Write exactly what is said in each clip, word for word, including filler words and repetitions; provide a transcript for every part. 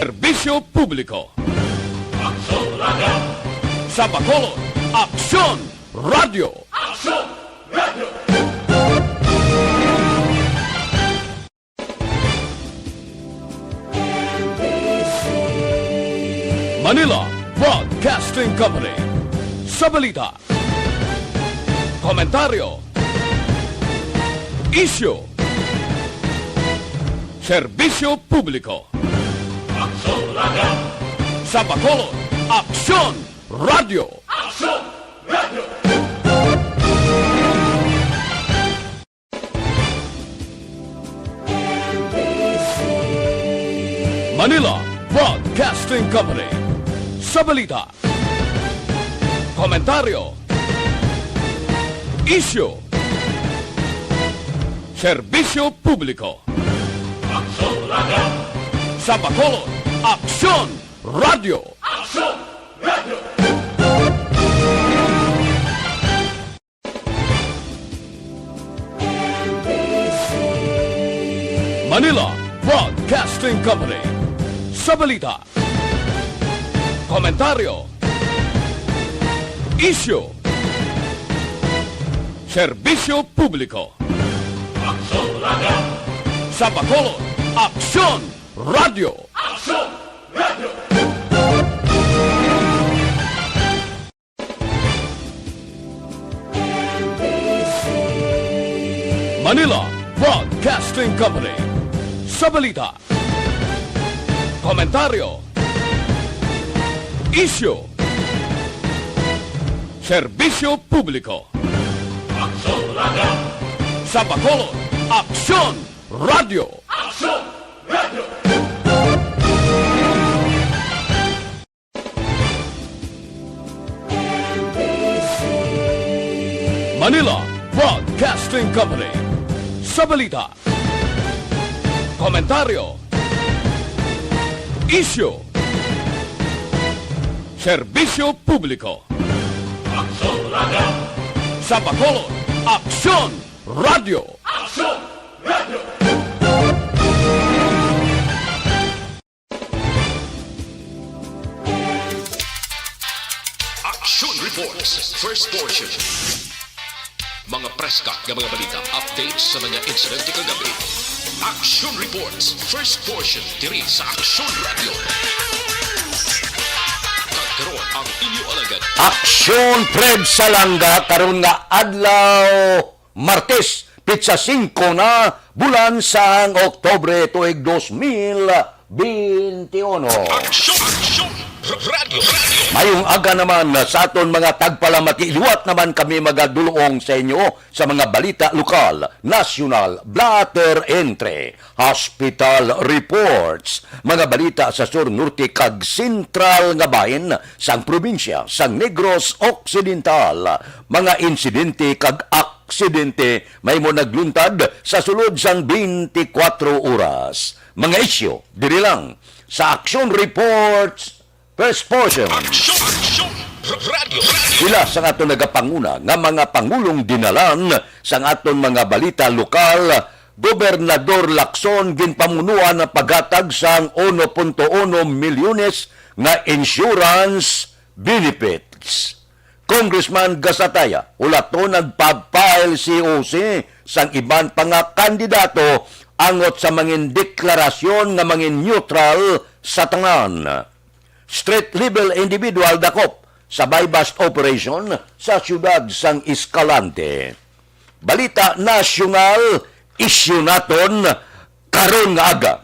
Serbisyo publiko. Aksyon Radio. Sa Bacolod, Aksyon Radio. Aksyon Radio. Manila Broadcasting Company. Sa balita, komentaryo, isyu, serbisyo publiko. Aksyon Radio. Sa Bacolod, Aksyon Radio. Aksyon Radio. Manila Broadcasting Company. Sa balita, komentaryo, isyu, serbisyo publiko. Aksyon Radio. Sa Bacolod, Aksyon Radio. Aksyon Radio. Manila Broadcasting Company. Sa balita, komentaryo, isyu, serbisyo publiko. Aksyon Radio. Sa Bacolod, Aksyon Radio. Aksyon Radio. Manila Broadcasting Company. Sa balita, komentaryo, isyu, serbisyo publiko. Aksyon Radio. Sa Bacolod, Aksyon Radio. Aksyon Radio. Manila Broadcasting Company. Sa balita, komentaryo, isyu, serbisyo publiko. Aksyon Radio. Sa Bacolod, Aksyon Radio. Aksyon Radio. Action Reports, first portion. Mga preska nga mga balita, updates sa mga insidente kagabi. Action Reports, first portion, diri sa Action Radio. Kag karon ang inyo alagad. Action Fred Salanga, karon nga adlaw, Martes, pitsa singko na, bulan sang Oktubre, tuig dos mil benti uno. Aksyon! Aksyon! R-, Radyo! Radyo! Mayong aga naman sa aton mga tagpalamati. Liwat naman kami magadulong sa inyo sa mga balita lokal, nasyonal, blatter entre, hospital reports, mga balita sa sur, norte, kag sentral nga bahin sang probinsya sang Negros Occidental, mga insidente kag aksidente mahimo nagluntad sa sulod sang twenty-four oras. Mga isyu diri lang sa Action Reports, first portion. Action! Action! R-, Radyo! Radyo! Pila sang aton nagapanguna nga mga pangulong dinalan sang aton mga balita lokal, Gobernador Lacson ginpamunuan ang paghatag sang uno punto uno milyones nga insurance benefits. Congressman Gasataya, hulaton nagpa-file C O C sang iban pa nga kandidato angot sa mangin deklarasyon nga mangin neutral sa tanan. Street level individual dakop sa buy-bust operation sa siyudad sang Escalante. Balita nasyonal, isyu naton karon nga aga.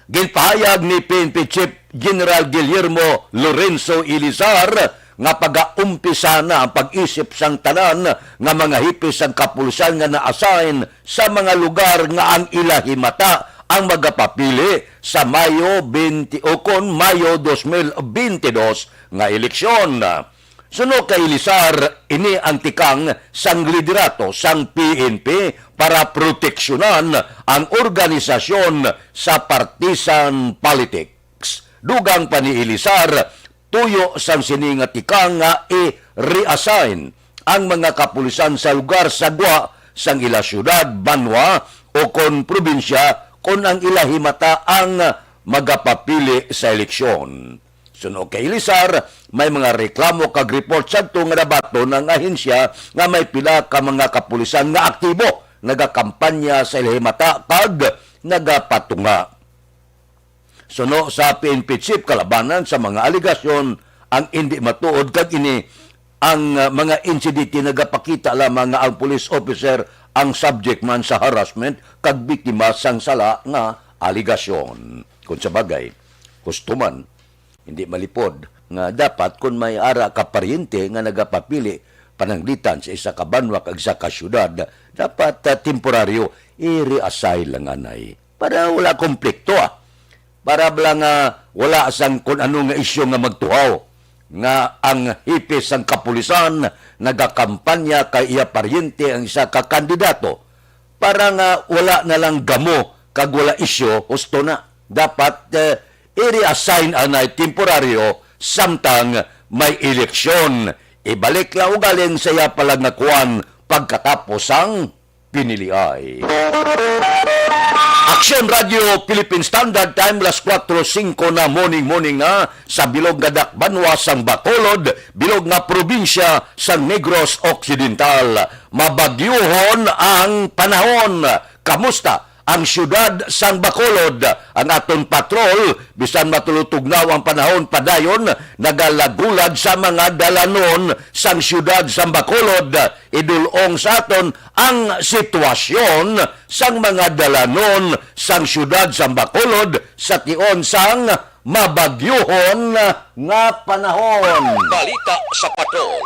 Ginpahayag ni P N P Chief General Guillermo Lorenzo Elizar nga pagaumpisa na ang pag-isip sang tanan nga mga hepe sang kapulisan nga na-assign sa mga lugar nga ang ila himata ang magapapili sa Mayo twenty o kon Mayo dos mil benti dos nga eleksyon. Suno kay Elizar, ini ang tikang sang liderato sang P N P para proteksyonan ang organisasyon sa partisan politics. Dugang pa ni Elizar, tuyo sang sini nga tikang nga i-reassign ang mga kapulisan sa lugar sa gwa sang ila syudad, banwa, o kon probinsya kon ang ila himata ang magapapili sa eleksyon. Suno kay Ilisar, may mga reklamo kag report sadto nga nabaton ang ahensya nga may pila ka mga kapulisan nga aktibo nagakampanya sa ila himata kag nagapatunga. Suno sa P N P chief, kalabanan sa mga alegasyon ang indi matuod kag ini ang, uh, mga insidente nagapakita lamang nga ang police officer ang subject man sa harassment kag biktima sang sala nga alegasyon. Kung sa bagay, husto man, hindi malipod nga dapat kon may ara ka paryente nga nagapapili pananglitan sa isa ka banwa kag isa ka syudad, dapat, ah, temporaryo i-reassign lang anay para wala komplikto, ah. Para bala nga wala sang kun ano nga isyu nga magtuhaw nga ang hepe sang kapulisan nagakampanya kay iya paryente ang isa ka kandidato para nga wala na lang gamo kag wala isyu, husto na. Dapat, eh, i-reassign anay temporaryo samtang may eleksyon. Ibalik lang ugaling sa iya pala nga kuan pagkatapos sang piniliay. Aksyon Radio Philippine Standard Time, las kuwatro singko na, morning, morning na sa bilog nga dakbanwa sang Bacolod, bilog nga probinsya sang Negros Occidental. Mabagyuhon ang panahon. Kamusta ang siyudad sang Bacolod? Ang aton patrol, bisan matulutugnaw ang panahon, padayon nagalagulad sa mga dalanon sang siyudad sang Bacolod. Idulong sa aton ang sitwasyon sang mga dalanon sang siyudad sang Bacolod sa tion sang mabagyuhon nga panahon. Balita sa Patrol.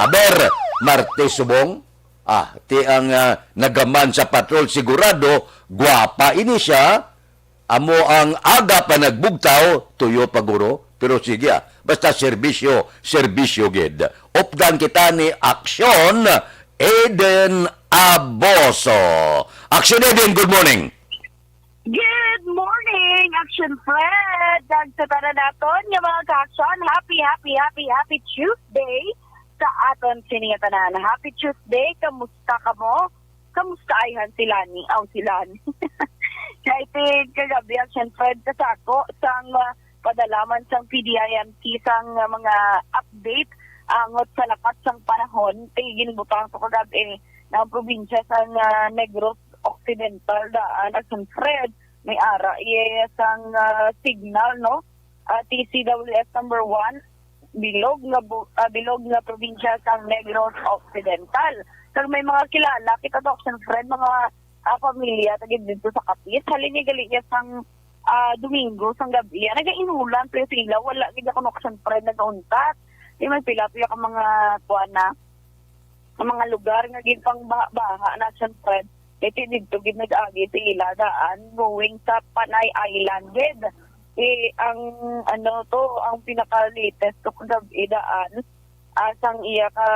Aber, Martes subong? Ah, ti ang, ah, nagaman sa patrol, sigurado, gwapa ini siya. Amo ang aga pa nagbugtaw, tuyo pa guro. Pero sige, ah, basta serbisyo, serbisyo gid. Updan kita ni Aksyon, Eden Aboso. Aksyon Eden, good morning. Good morning, Action Fred. Kag sa tanan naton nga mga ka-action, happy, happy, happy, happy Tuesday sa aton sini nga tanan. Happy Tuesday, kamusta kamo? Kamusta ayhan sila ni? Aw, sila ni. Kay ti kagabi, Action Fred, kasako sang, ah, padalaman sang P D I M T sang, ah, mga update angot sa lakat sang panahon. Ti ginbutang to kagabi na ang probinsya sang, ah, Negros Occidental daan, Action Fred, may ara iya sang, ah, signal, no? Ah, T C W S number one, bilog nga bu-, ah, bilog nga probinsya sang Negros Occidental. Kag may mga kilala kita, Action Fred, mga, ah, pamilya tagid dito sa Capiz. Halin niya gali niya sang, ah, Domingo sang gabi. Ah, nagainulan pero sila, wala gid ako, Action Fred, nagauntat. Di man pila, pila ka mga kuan na, ang mga lugar nga ginpangbaha-baha na, siyempre, kay ti didto gid nag-agi sa ila daan, going sa Panay Island gid. Eh, ang, ano to, ang pinaka-latest to kagabi daan, ah, sang iya ka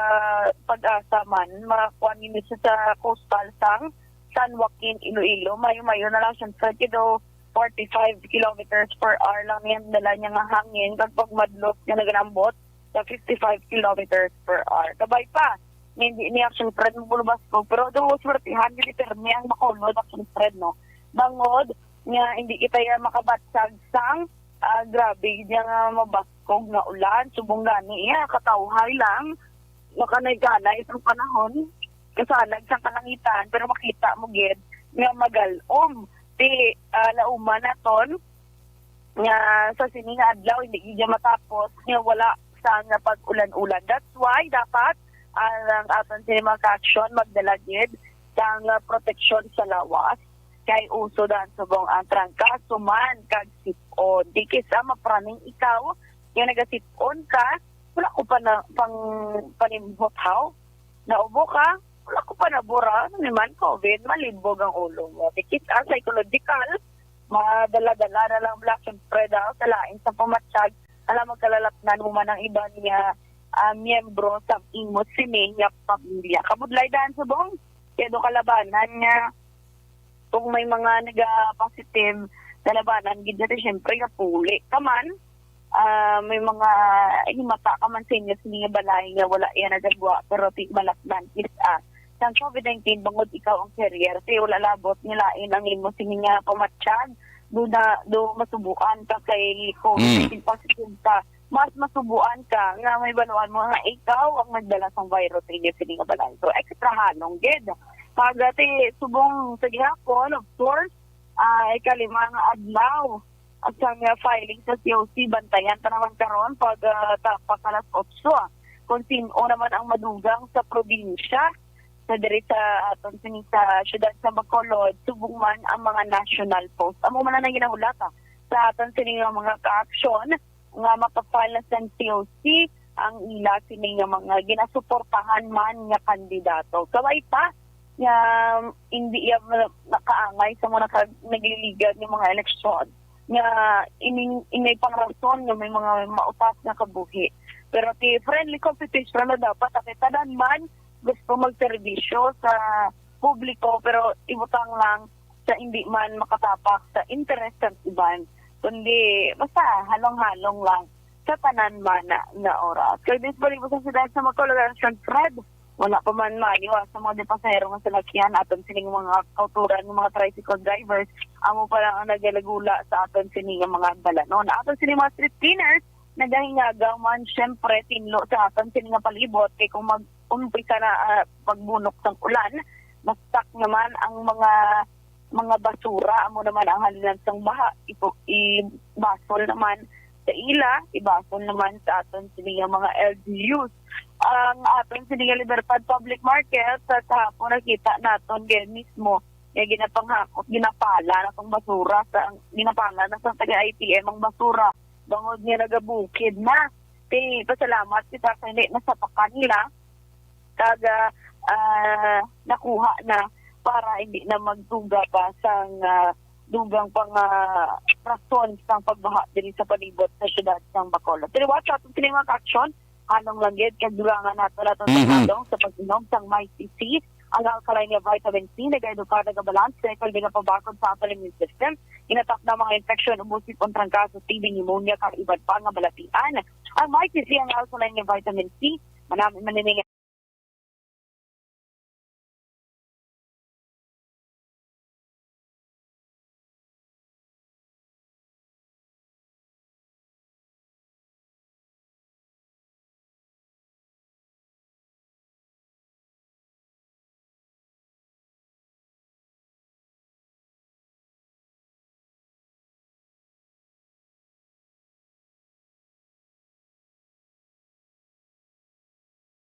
pag-asa man, makakuha nini siya sa coastal sang San Joaquin, Iloilo. Mayo-mayo na lang, siyempre, kay daw forty-five kilometers per hour lang niya dala niya nga hangin, kag pagmadlot nga nagalambot sa fifty-five kilometers per hour. Kabay pa, nga hindi ni, Action Fred, magulubas ko, pero daw swertihan gid ni pirmi ang Bacolod, Action Fred, no? Bangod nga hindi kita ya makabatsag sang, ah, grabe gid nga mabaskog nga ulan, subong gani iya katawhay lang, makanay-kanay sang panahon, kasanag sang kalangitan, pero makita mo gid nga magal-om. Ti, ah, lauman naton nga sa sini nga adlaw, hindi gid matapos nga wala sang pag-ulan-ulan. That's why dapat ang aton sini mga ka-action magdala gid sang proteksyon sa lawas, kay uso daan subong ang trangkaso man kag sip-on. Di kisa mapraning ikaw nga nagasip-on ka, wala ko pa na pang panimhot haw. Naubo ka? Wala ko pa nabura. Ano naman, covid, malibog ang ulo mo. Di kisa psychological, madala-dala na lang, Black, siyempre daw, sa lain sa pamatyag, alam, magkalalapnan mo man ang iban nga, ah, miyembro sa imo sini nga pamilya. Kabudlay daan subong, kaya do kalabanan nga, kung may mga nega-positive, kalabanan gid natin, siyempre, nga puli ka man, ah, may mga himata ka man sa inyo sini nga balay nga wala iya nagagwa, pero ti malapdan kis-a sang covid nineteen bangod ikaw ang carrier. Ti wala labot nga lain ang imo sini nga pamatyag, do na, do masubuan ka kay kung Mm. naging positive ka, mas masubuan ka nga may baluan mo nga ikaw ang nagdala sang virus sa inyo sini nga balay. So, extra halong gid. Pag, ah, ti-, subong sa gihapon, of course, ah, ikalima nga adlaw, at sa nga filing sa C O C, bantayan pa naman karon pag, ah, tapak alas otso, ah, kung sin-o naman ang madugang sa probinsya, sa diri sa aton sini sa siyudad sa Bacolod, subong man ang mga national post. Amo man ang ginahulata sa aton sini nga mga ka-aksyon nga maka-file na sang C O C ang ila sini nga mga ginasuportahan man nga kandidato. Kaway pa nga hindi iya ma-, nakaangay sa mga naka-, nagliligad nga mga eleksyon nga ining, inay pangrason nga may mga mautas nga kabuhi. Pero ti friendly competition na dapat, kay tanan man gusto magserbisyo sa publiko, pero ibutang lang sa hindi man makatapak sa interes sa iban, kundi basta halong-halong lang sa tanan man na, na oras. Kay Miss Balibo sa siyudad sa Bacolod, Fred, wala pa man maayo, ah, sa mga pasahero nga salakyan, aton sining mga kauturan nga mga tricycle drivers, amo pa lang ang nagalagula sa aton sini nga mga balanon. Aton sini mga street cleaners, nagahingagaw man, syempre, tinlo sa aton sini nga palibot, kay kung mag-umpisa na, ah, pagbunok sang ulan, mastak naman ang mga, mga basura, amo naman ang halinan sang baha, ipo-, ibasol naman sa ila, ibasol naman sa aton sini nga mga L G Us. Ang aton sini nga Libertad Public Market, sa kahapon nakita naton gid mismo nga ginapanghakot, ginapala na sang basura sa, ginapala na sang taga I T M ang basura, bangod nga nagabukid na. Ti pasalamat kita kay hindi na sa kanila, kag, ah, ah, nakuha na para hindi na magduga pa sang, ah, dugang pang, ah, rason sang pagbaha diri sa palibot sa siyudad sang Bacolod. Taliwat sa aton sini mga ka-aksyon, halong lang gid kag dugangan nato naton Mhm. paghalong sa pag-inom sang Mighty C. Ang alkaline nga vitamin C nagaedukar, nagabalanse, kag nagapabakod sa aton immune system. Ginatapna ang mga infeksyon, ubo, sipon, trangkaso, T B, pneumonia, kag iban pa nga balatian. Ang Mighty C, ang alkaline nga vitamin C, manami-, manini-,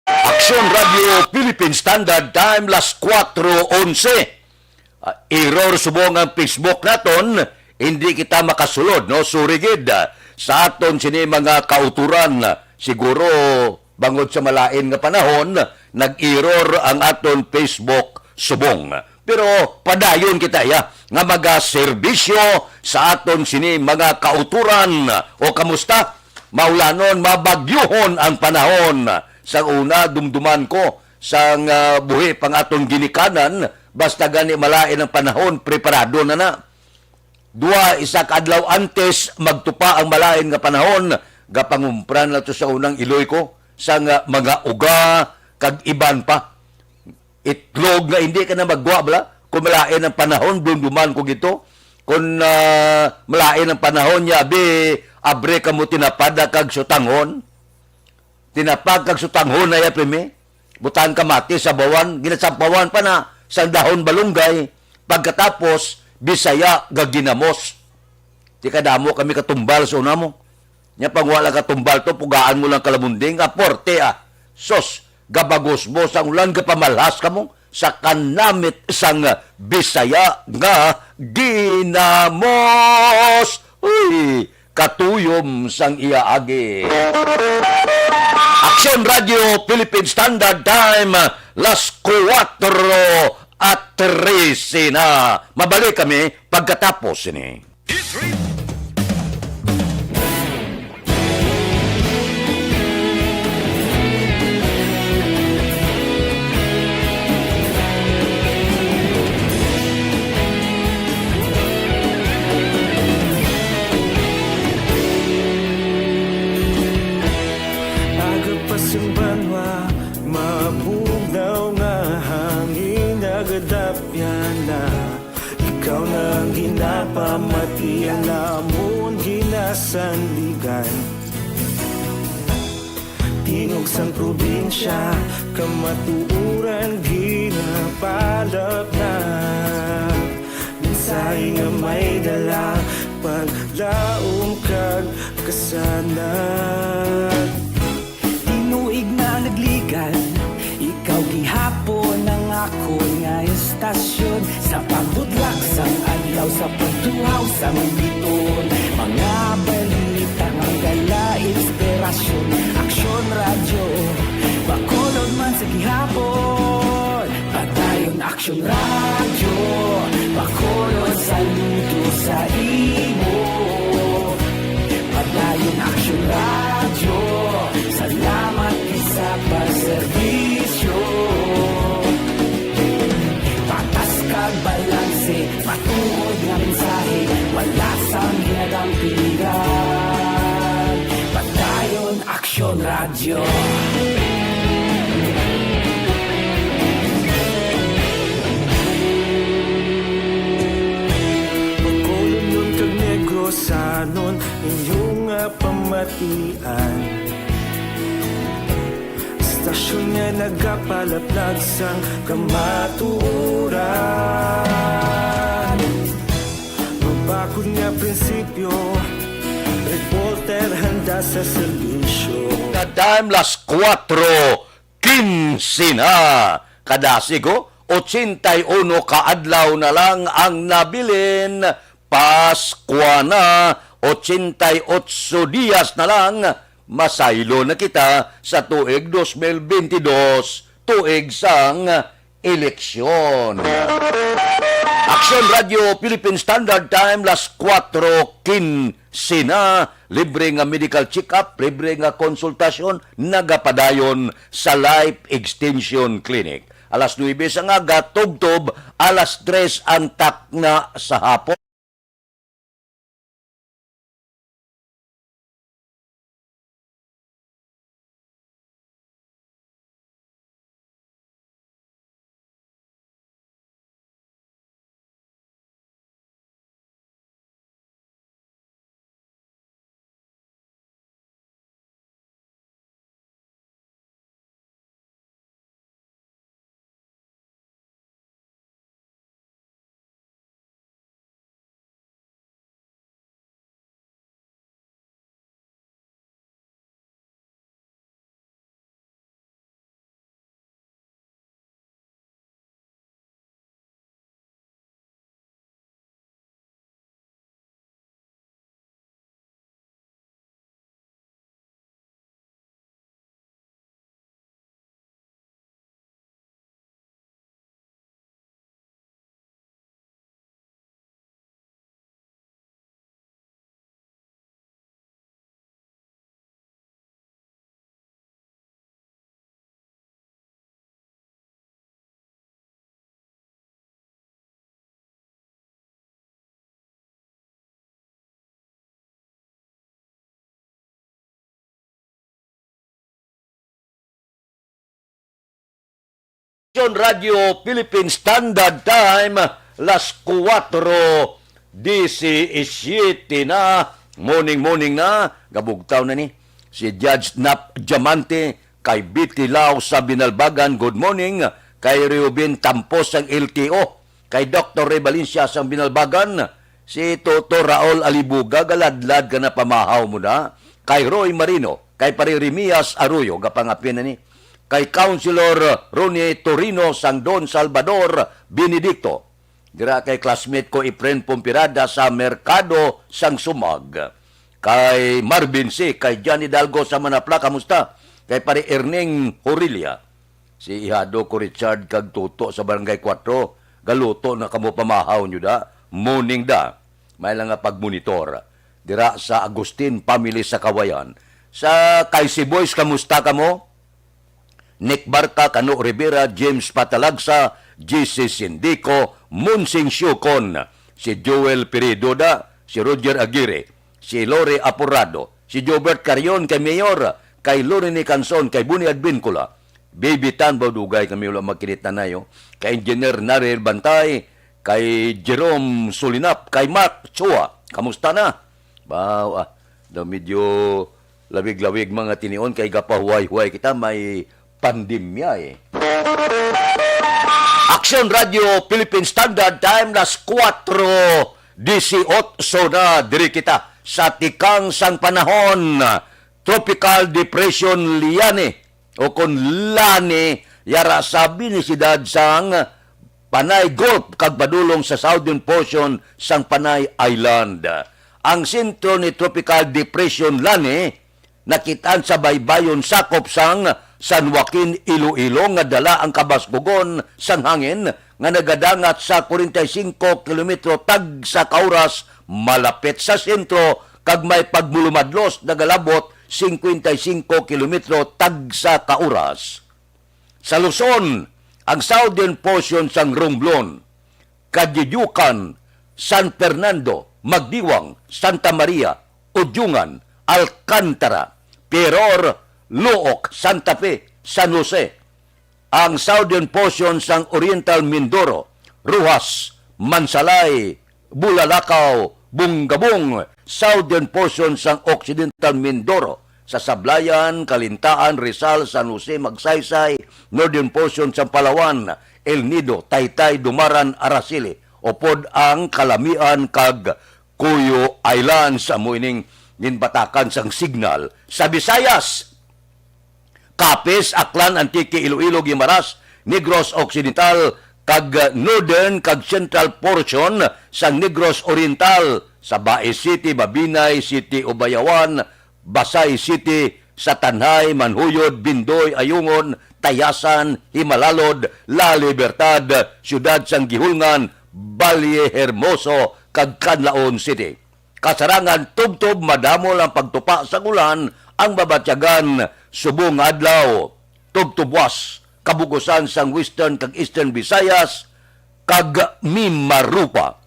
Aksyon Radio Philippine Standard Time, las kuwatro onse. Ah, error subong ang Facebook naton, hindi kita makasulod, no? Sorry gid, ah, sa aton sini mga kauturan, ah, siguro bangod sa malain nga panahon, nag-error ang aton Facebook subong. Pero padayon kita, ya, nga magaserbisyo sa aton sini mga kauturan. O kamusta? Maulanon, mabagyohon ang panahon. Sa una, dumduman ko, sang, ah, buhi pang aton ginikanan, basta gani malain ang panahon, preparado na na. Dua, isa ka adlaw antes magtupa ang malain nga panahon, gapangumpra na to sa unang iloy ko, sang, ah, mga uga, kag iban pa. Itlog nga hindi ka na magwa, bala. Kung malain ang panahon, dumduman ko gito. Kung, ah, malain ang panahon niya, abi, abre ka mo tinapad na kag sutanghon. Tinapag kag sutanghon na ya, primi. Butang kamatis sa bawan, ginasampawan pa na sang dahon balunggay. Pagkatapos, Bisaya nga ginamos. Di kadamo kami katumbal sa una mo. Nya, pag wala katumbal to, pugaan mo lang kalamunding, aporte, ah. Sos, gabagos mo sa ulan, gapamalhas ka mo sa kanamit sang Bisaya nga ginamos. Uy, katuyom sang iya agi. Aksyon Radio Philippine Standard Time, las kuwatro at trese na. Mabalik kami pagkatapos ini. Aga pa sing banwa, mabugnaw nga hangin, nagadapyan na. Ikaw na Ginapamati ang namon ginasandigan. Tingog sang probinsya, kamatuoran ginapalapnag. Mensahe nga may dala, paglaom kag kasanag. Tinuig na nagligan, ikaw gihapon ang akon nga estasyon. Sa pagbutlak sang adlaw, sa pagtuhaw sang biton, mga balita nga dala inspirasyon. Aksyon Radyo, Bacolod man sa gihapon. Padayon Aksyon Radyo, Bacolod, saludo sa imo. Padayon Aksyon Radyo, salamat sa pagserbisyo. Patas kag balanse, matuod nga mensahe, wala sang ginadampigan. Padayon Aksyon Radyo. Bacolodnon kag Negrosanon, inyo nga pamatian. Istasyon nga nagapalaplag sang kamatuoran. Mabakod nga prinsipyo, reporter handa sa serbisyo. Time las kuwatro kinse na. Kadasig, oh, ochenta y uno ka adlaw na lang ang nabilin. Paskwa na, ochenta y ocho dias na lang. Masaylo na kita sa tuig dos mil bentidós, tuig sang eleksyon. Aksyon Radyo Philippine Standard Time, las kuwatro kinse na. Libre nga medical check-up, libre nga konsultasyon, nagapadayon sa Life Extension Clinic. Alas nuebe sang aga, tubtob alas tres ang takna sa hapon. Radyo Philippine Standard Time, las kuwatro disisiete na. Morning, morning na. Gabugtaw na ni si Judge Nap Diamante, kay Betty Lau sa Binalbagan, good morning. Kay Reuben Tampos sang L T O, kay Doktor Ray Valencia sang Binalbagan, si Toto Raul Alibuga, galadlad ka na, pamahaw mo na. Kay Roy Marino, kay Pare Remias Arroyo, gapangapin na ni. Kay Councilor Ronnie Torino sang Don Salvador Benedicto. Dira kay classmate ko Efren Pompirada sa Merkado sang Sumag. Kay Marvin C, kay John Hidalgo sa Manapla, kamusta? Kay Pare Erning Horilia. Si Ihado ko Richard kag Tuto sa Barangay Kuwatro, galuto na kamo, pamahaw nyo da. Morning da. May lang nga pagmonitor dira sa Agustin family sa Kawayan. Sa Kaisi Boys, kamusta kamo? Nick Barca, Kano Rivera, James Patalagsa, G C Sindico, Monsing Siocon, si Joel Piriduda, si Roger Aguirre, si Lori Aporado, si Jobert Carion kay Mayor, kay Lorini Canson, kay Buni Advincula, Baby Tan, ba dugay kami wala magkinit na nayo, kay Engineer Naril Bantay, kay Jerome Sulinap, kay Mark Chua. Kamusta na? Baw, ah, daw medyo lawig-lawig mga tinion kay gapahuway-huway kita, may pandemya eh. Action Radio Philippine Standard Time, las kuwatro disiotso na, diri kita sa tikang sang panahon. Tropical Depression Liane o kon Lani, yara sa binisidad sang Panay Gulf kag padulong sa southern portion sang Panay Island. Ang sentro ni Tropical Depression Lani nakitaan sa baybayon sakop sang San Joaquin, Iloilo, nga dala ang kabaskugon sang hangin nga nagadangat sa kwarenta y singko kilometro tagsa ka oras malapit sa sentro kag may pagmulumadlos nagalabot singkwenta y singko kilometro tagsa ka oras. Sa Luzon, ang southern portion sang Romblon, Cadiucan, San Fernando, Magdiwang, Santa Maria, Udyungan, Alcantara, Pieror, Luoc, Santa Fe, San Jose, ang southern portion sang Oriental Mindoro, Roxas, Mansalay, Bulalakaw, Bungabong, southern portion sang Occidental Mindoro, sa Sablayan, Calintaan, Rizal, San Jose, Magsaysay, northern portion sang Palawan, El Nido, Taytay, Dumaran, Araceli, upod ang Calamian kag Cuyo Islands. Amo ining ginbatakan sang signal sa Visayas. Capiz, Aklan, Antique, Iloilo, Guimaras, Negros Occidental, kag, uh, northern kag central portion sang Negros Oriental, Sabais City, Mabinay City, Ubayawan, Basay City, Satanhay, Manjuyod, Bindoy, Ayungon, Tayasan, Himalalod, La Libertad, Siyudad sang Guihulngan, Valle Hermoso, kag Canlaon City. Kasarangan, tubtob madamo lang pagtupa sang ulan ang mabatyagan subong nga adlaw. Tubtob buas, kabug-usan sang Western kag Eastern Visayas kag Mimaropa.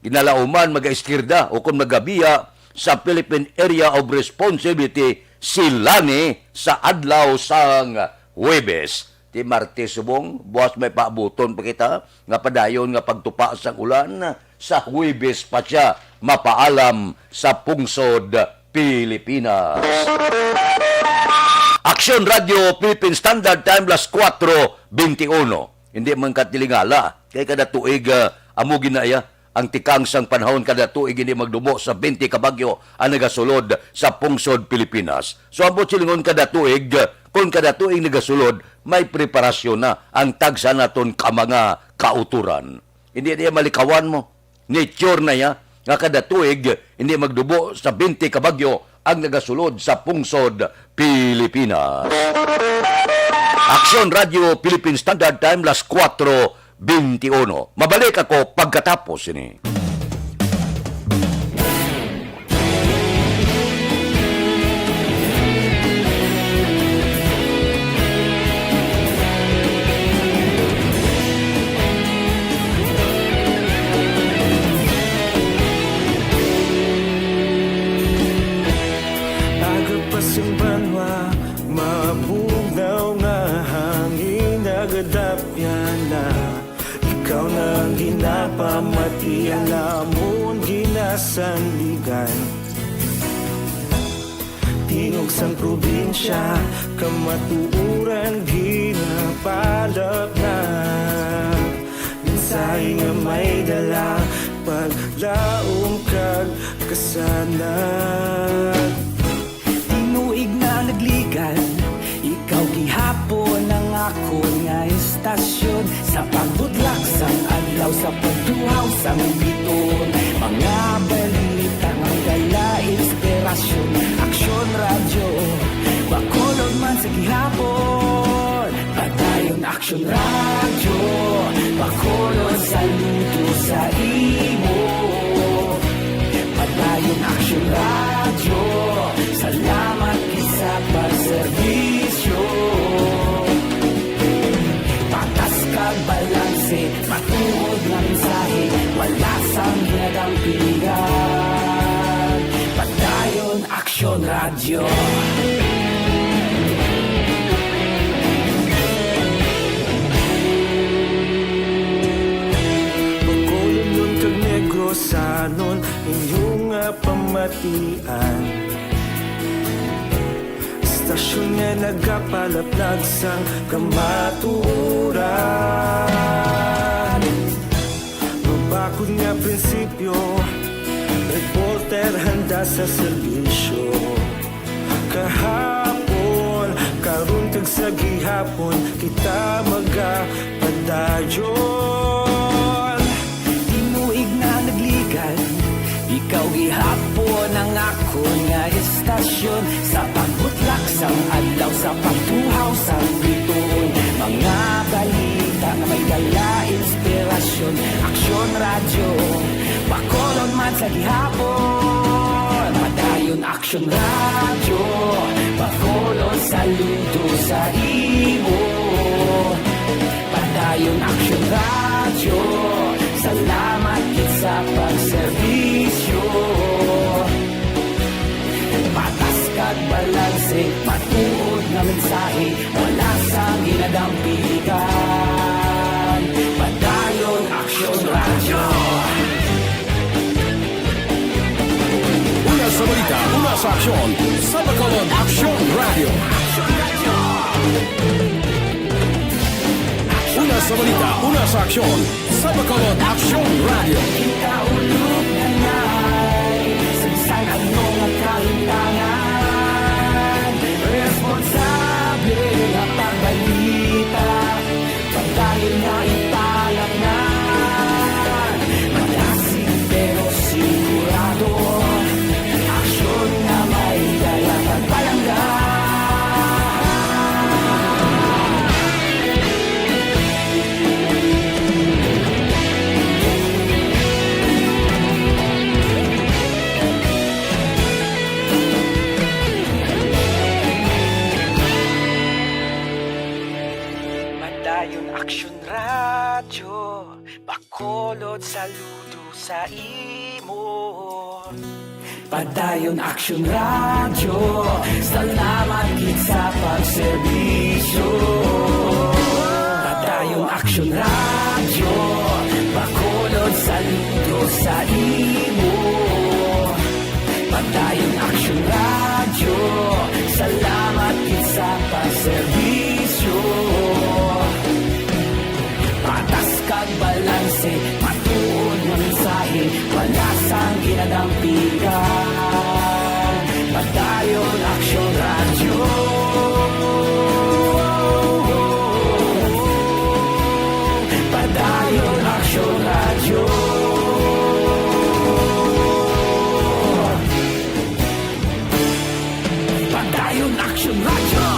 Kinalauman, magaeskirda o kon magabiya sa Philippine Area of Responsibility si Lani sa adlaw sang Huwebes. Ti Martes subong, buas may paabuton pa kita nga padayon nga pagtupa sang ulan. Sa Huwebes pa siya mapaalam sa pungsod Pilipinas. Aksyon Radyo Philippine Standard Time, las kuwatro benti uno. Hindi man katilingala, kay kada tuig, ah, amo ginaya ang tikang sang panahon, kada tuig hindi magdubo sa benti ka bagyo ang nagasulod sa pungsod Pilipinas. So, ambot silingon kada tuig, kung kada tuig nagasulod, may preparasyon na ang tagsa naton ka mga kauturan. Hindi niya malikawan mo. Nature na ya nga kada tuig hindi magdubo sa benti ka bagyo ang nagasulod sa pungsod Pilipinas. Aksyon Radyo Philippine Standard Time, las kuwatro benti uno. Mabalik ako pagkatapos ini. Aga pa sing banwa, mabugnaw nga hangin, nagadapyan na. Ikaw na ang ginapamati, ang lamon ginasandigan. Tingog sang probinsya, kamatuoran ginapalapngan. Mensahe nga may dala, paglaom kag kasanag. Tinuig na nagligan, ikaw gihapon ang akon nga istasyon. Sa pagbudlak sang adlaw, sa pagtuhaw sang biton, mga balita nga dala inspirasyon. Aksyon Radyo, Bacolod man sa gihapon. Padayon Aksyon Radyo, Bacolod, saludo sa imo. Padayon Aksyon Radyo, salamat gid sa pagserbisyo. Patas kag balanse, matuod nga mensahe, wala sang ginadampigan. Padayon Aksyon Radyo. Anon inyong nga pamatian? Istasyon nga nagapalaplag sang kamatuoran. Mabakod nga prinsipyo, reporter handa sa serbisyo. Kahapon, karon kag sa gihapon, kita magapadayon. Tinuig na nagligad, ikaw gihapon ang akon nga istasyon. Sa pagbutlak sang adlaw, sa pagtuhaw sang bituon, mga balita nga may dala inspirasyon. Aksyon Radyo, Bacolod man sa gihapon. Padayon Aksyon Radyo, Bacolod, saludo sa imo. Padayon Aksyon Radyo, salamat gid sa pagserbisyo. Patas kag balanse, matuod nga mensahe, wala sang ginadampigan. Padayon Aksyon Radyo. Una sa balita, una sa aksyon, sa Bacolod Aksyon Radyo. Una sa balita, una sa aksyon, sa Bacolod Aksyon Radyo. Kaulog na nay, sa bisan ano nga kahintangan, responsable nga pagbalita. Padayon nga ipalangga, madasig pero sigurado. Aksyon nga may dala pagpalangga. Padayon Aksyon Radyo, Bacolod, saludo sa imo. Padayon Aksyon Radyo, salamat gid sa pagserbisyo. Padayon Aksyon Radyo, Bacolod, saludo sa imo. Padayon Aksyon Radyo, salamat gid sa pagserbisyo. Patas kag balanse, matuod nga mensahe, wala sang ginadampigan. Padayon Aksyon Radyo. Padayon Aksyon Radyo. Padayon Aksyon Radyo.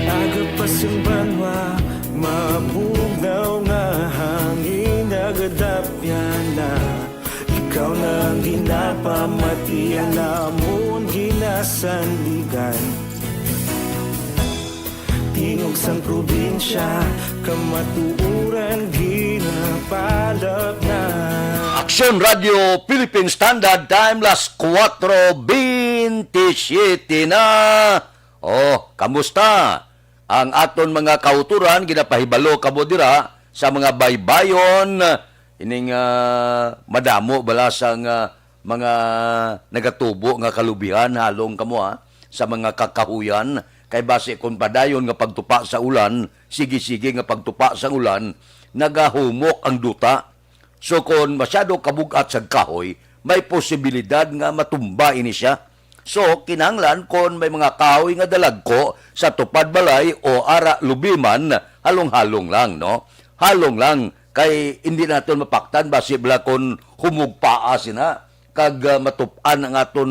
Aga pa sing banwa, mabugnaw nga hangin nagadapyan na. Ikaw na ang ginapamatian namon ginasandigan. Tingog sang probinsya, kamatuoran ginapalap na. Aksyon Radio Philippine Standard Time, las kuwatro bentisiete na. Oh, kamusta ang aton mga kautoran? Ginapahibalo kamo dira sa mga baybayon, ining, ah, madamo bala sang, ah, mga nagatubo nga kalubihan, halong kamo, ha, sa mga kakahuyan, kay basi kon padayon nga pagtupa sa ulan, sige-sige nga pagtupa sa ulan, nagahumok ang duta. So, kon masyado kabug-at sa kahoy, may posibilidad nga matumba ini siya. So, kinahanglan kon may mga kahoy nga dalagko sa tupad balay o ara lubiman, halong-halong lang, no? Halong lang, kay hindi naton mapaktan basi bala kon humugpaa sina kag, ah, matup-an ang aton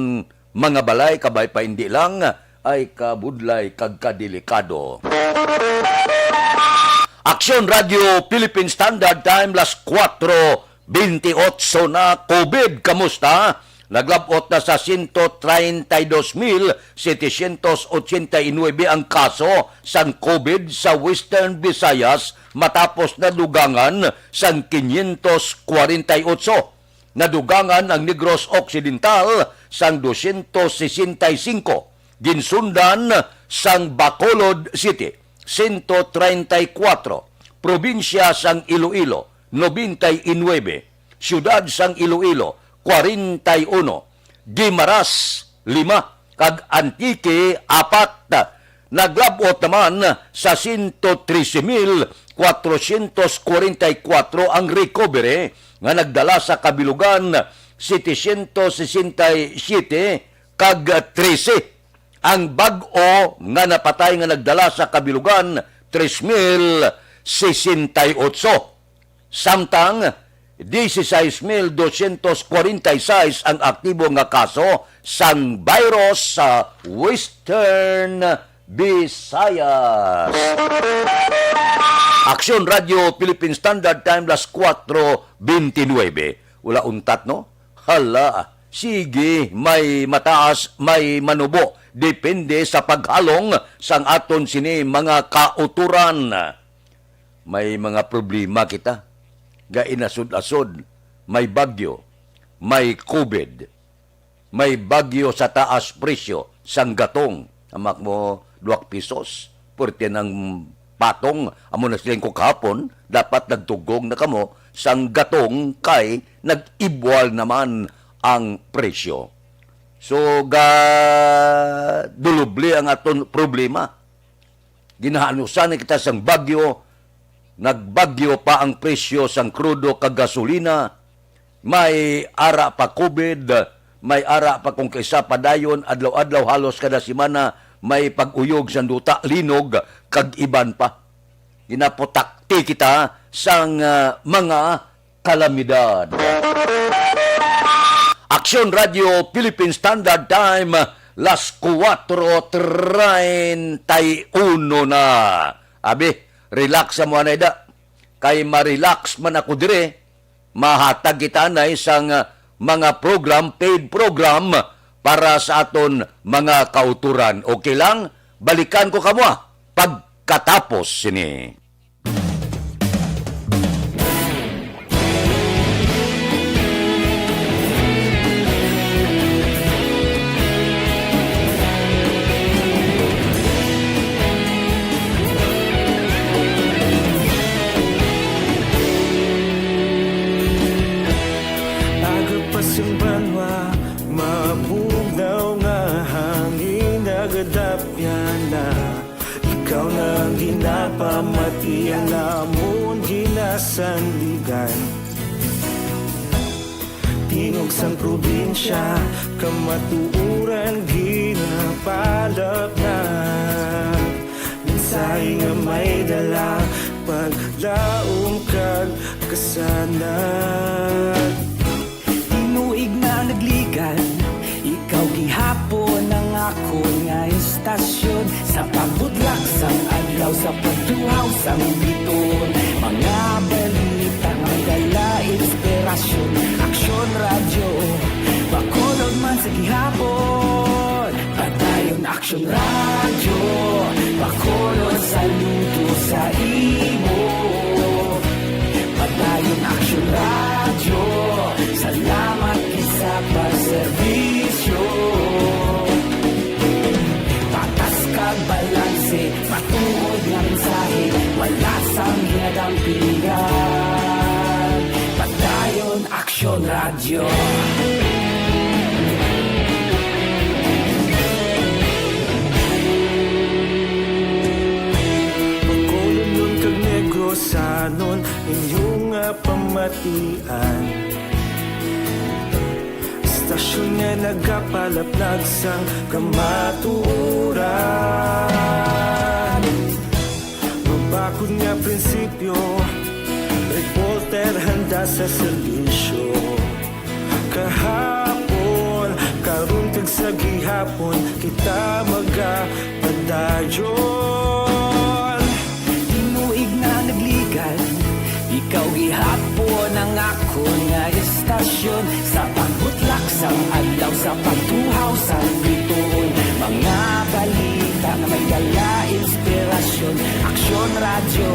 mga balay, kabay pa hindi lang, ay kabudlay kag kadelikado. Aksyon Radio Philippine Standard Time, las kuwatro Twenty-eight na COVID. Kamusta? Naglab-ot na sa sento treinta y dos mil setecientos ochenta y nuebe ang kaso sang COVID sa Western Visayas, matapos nadugangan sang quinientos kwarenta y ocho. Nadugangan ang Negros Occidental sang dosyentos sesenta y singko, ginsundan sang Bacolod City, sento treinta y kuwatro, probinsya sang Iloilo, nobenta y nuebe, siyudad sang Iloilo, kwarenta y uno, Guimaras, lima, kag Antique, apat. Naglab-ot naman sa sento trese mil kwatrosyentos kwarenta y kuwatro ang recovery, nga nagdala sa kabilugan setecientos sesenta y siyete kag trese. Ang bag-o nga napatay nga nagdala sa kabilugan, tres mil sesenta y ocho. Samtang dieciséis mil doscientos cuarenta y seis ang aktibo nga kaso sang virus sa Western Visayas. Aksyon Radio Philippine Standard Time, las kuwatro bentinuebe. Wala untat, no? Hala, sige, may mataas, may manubo. Depende sa paghalong sang aton sini mga kauturan. May mga problema kita. Gainasod-asod, may bagyo, may COVID, may bagyo sa taas presyo sang gatong. Amak mo, duwak pisos. Pwerte ng patong, amo na siling ko kahapon, dapat nagtugong na kamo sang gatong kay nag-ibwal naman ang presyo. So, ga dulubli ang aton problema. Ginahanusan na kita sang bagyo, nagbagyo pa ang presyo sang krudo kag gasolina, may ara pa COVID, may ara pa kung kaisa pa dayon, adlaw-adlaw, halos kada semana, may pag-uyog sang duta, linog, kag iban pa. Ginaputakti kita sang, ah, mga kalamidad. Aksyon Radio Philippine Standard Time, las kuwatro treinta y uno na. Abi, relax sa mo, anay da. Kay ma-relax man ako dire, mahatag kita anay sang, ah, mga program, paid program para sa aton mga kauturan. Okay lang? Balikan ko kamo, ah, pagkatapos sini. Aga pa sing banwa, mabugnaw nga hangin, nagadapyan na. Ikaw na ang ginapamati, ang amon ginasandigan. Tingog sang probinsya, kamatuoran ginapalapnag. Mensahe nga may dala, paglaom kag kasanag. Tinuig na nagligan, ikaw gihapon ang akon nga istasyon. Sa pagbutlak sang adlaw, sa pagtuhaw sang biton, mga balita nga dala inspirasyon. Aksyon Radyo, Bacolod man sa gihapon. Padayon Aksyon Radyo, Bacolod, saludo sa imo. Padayon Aksyon Radyo, salamat gid sa pagserbisyo. Patas kag balanse, matuod nga mensahe, wala sang ginadampingan. Padayon Aksyon Radyo. Bacolodnon kag Negrosanon, inyo nga pamatian. Istasyon nga nagapalapnag sang kamatuoran. Mabakod nga prinsipyo, reporter handa sa serbisyo. Kahapon, karon kag sa gihapon, kita magapadayon. Tinuig na nagligan, Ikaw gihapon ang akon nga istasyon, sa pagbutlak sang adlaw, sa pagtuhaw sang bituon. Mga balita nga may dala inspirasyon. Aksyon Radyo,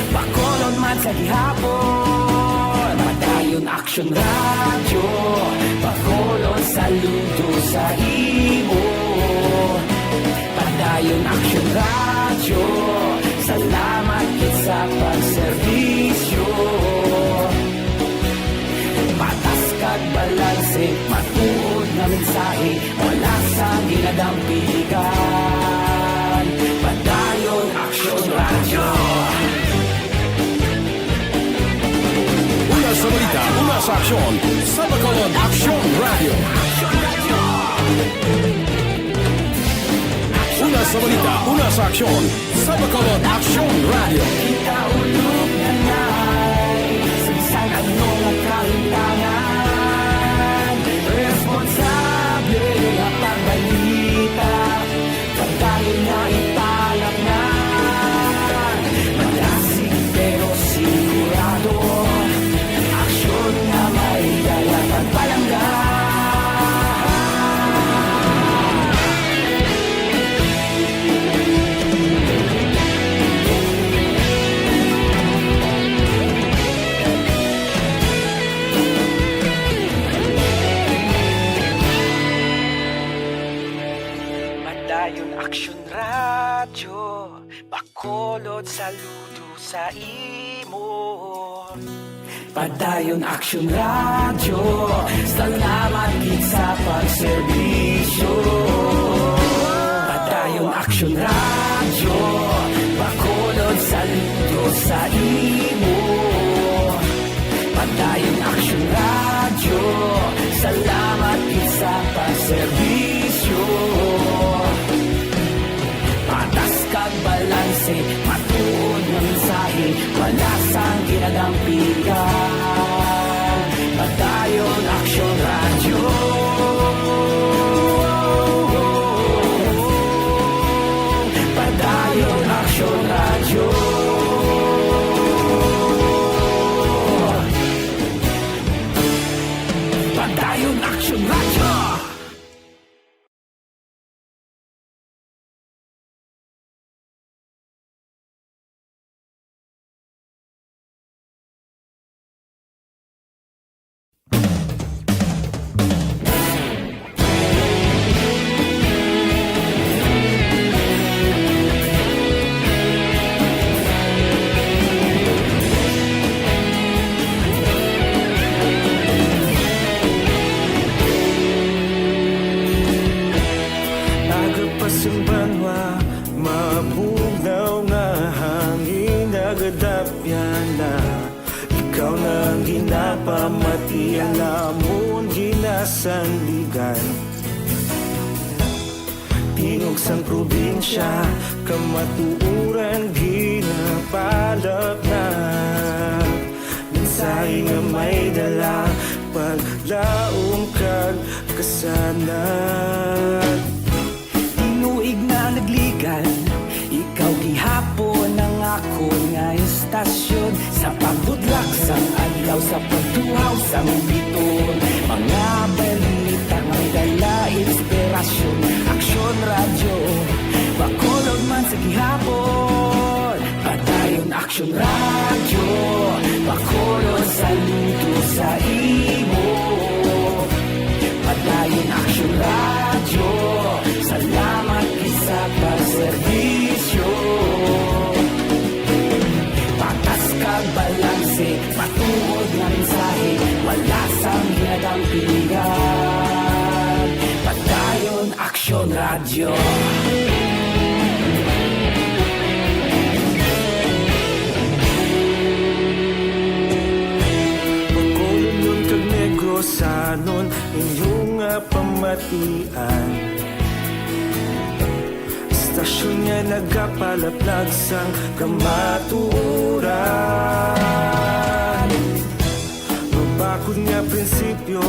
Bacolod man sa gihapon. Padayon Aksyon Radyo, Bacolod saludo sa imo. Padayon Aksyon Radyo, salamat gid sa pagserbisyo. Patas kag balanse, matuod nga mensahe, wala sang ginadampigan. Padayon Aksyon Radyo. Una sa balita, una sa aksyon, sa Bacolod Aksyon Radyo. Una sa balita, una sa aksyon, sa Bacolod Aksyon Radyo. Kita ulog na nay, sa bisan ano nga kahimtangan, responsable nga pagbalita. Pagdayon nga ipalamnan, madasig pero sigurado. Aksyon nga may dala pagpalangga. Padayon Aksyon Radyo, Bacolod saludo sa imo. Padayon Aksyon Radyo, salamat gid sa pagserbisyo. Padayon Aksyon Radyo, Bacolod saludo sa imo. Padayon Aksyon Radyo, salamat gid sa pagserbisyo. Patas kag balanse, matuod nga mensahe, wala sang ginadampigan. Padayon Aksyon Radyo. Padayon Aksyon Radyo. Padayon Aksyon Radyo. Aga pa sang banwa, mabugnaw nga hangin nagadapyan na. Ikaw na ang ginapamati, ang amon ginasandigan. Tingog sang probinsya, kamatuoran ginapalapnag. Mensahe nga may dala, paglaom kag kasanag. Tinuig na nagligan, ikaw gihapon ang akon nga istasyon. Sa pagbutlak sang adlaw, sa pagtuhaw sang bituon, mga balita nga may dala inspirasyon. Aksyon Radyo, Bacolod man sa gihapon. Padayon Aksyon Radyo, Bacolod saludo sa imo. Padayon Aksyon Radyo, salamat gid sa pagserbisyo. Patas kag balanse, matuod nga mensahe, wala sang ginadampigan. Padayon Aksyon Radyo. Bacolod kag Negrosanon, inyo nga pamatian. Istasyon nga nagapalaplag sang kamatuoran. Mabakod nga prinsipyo,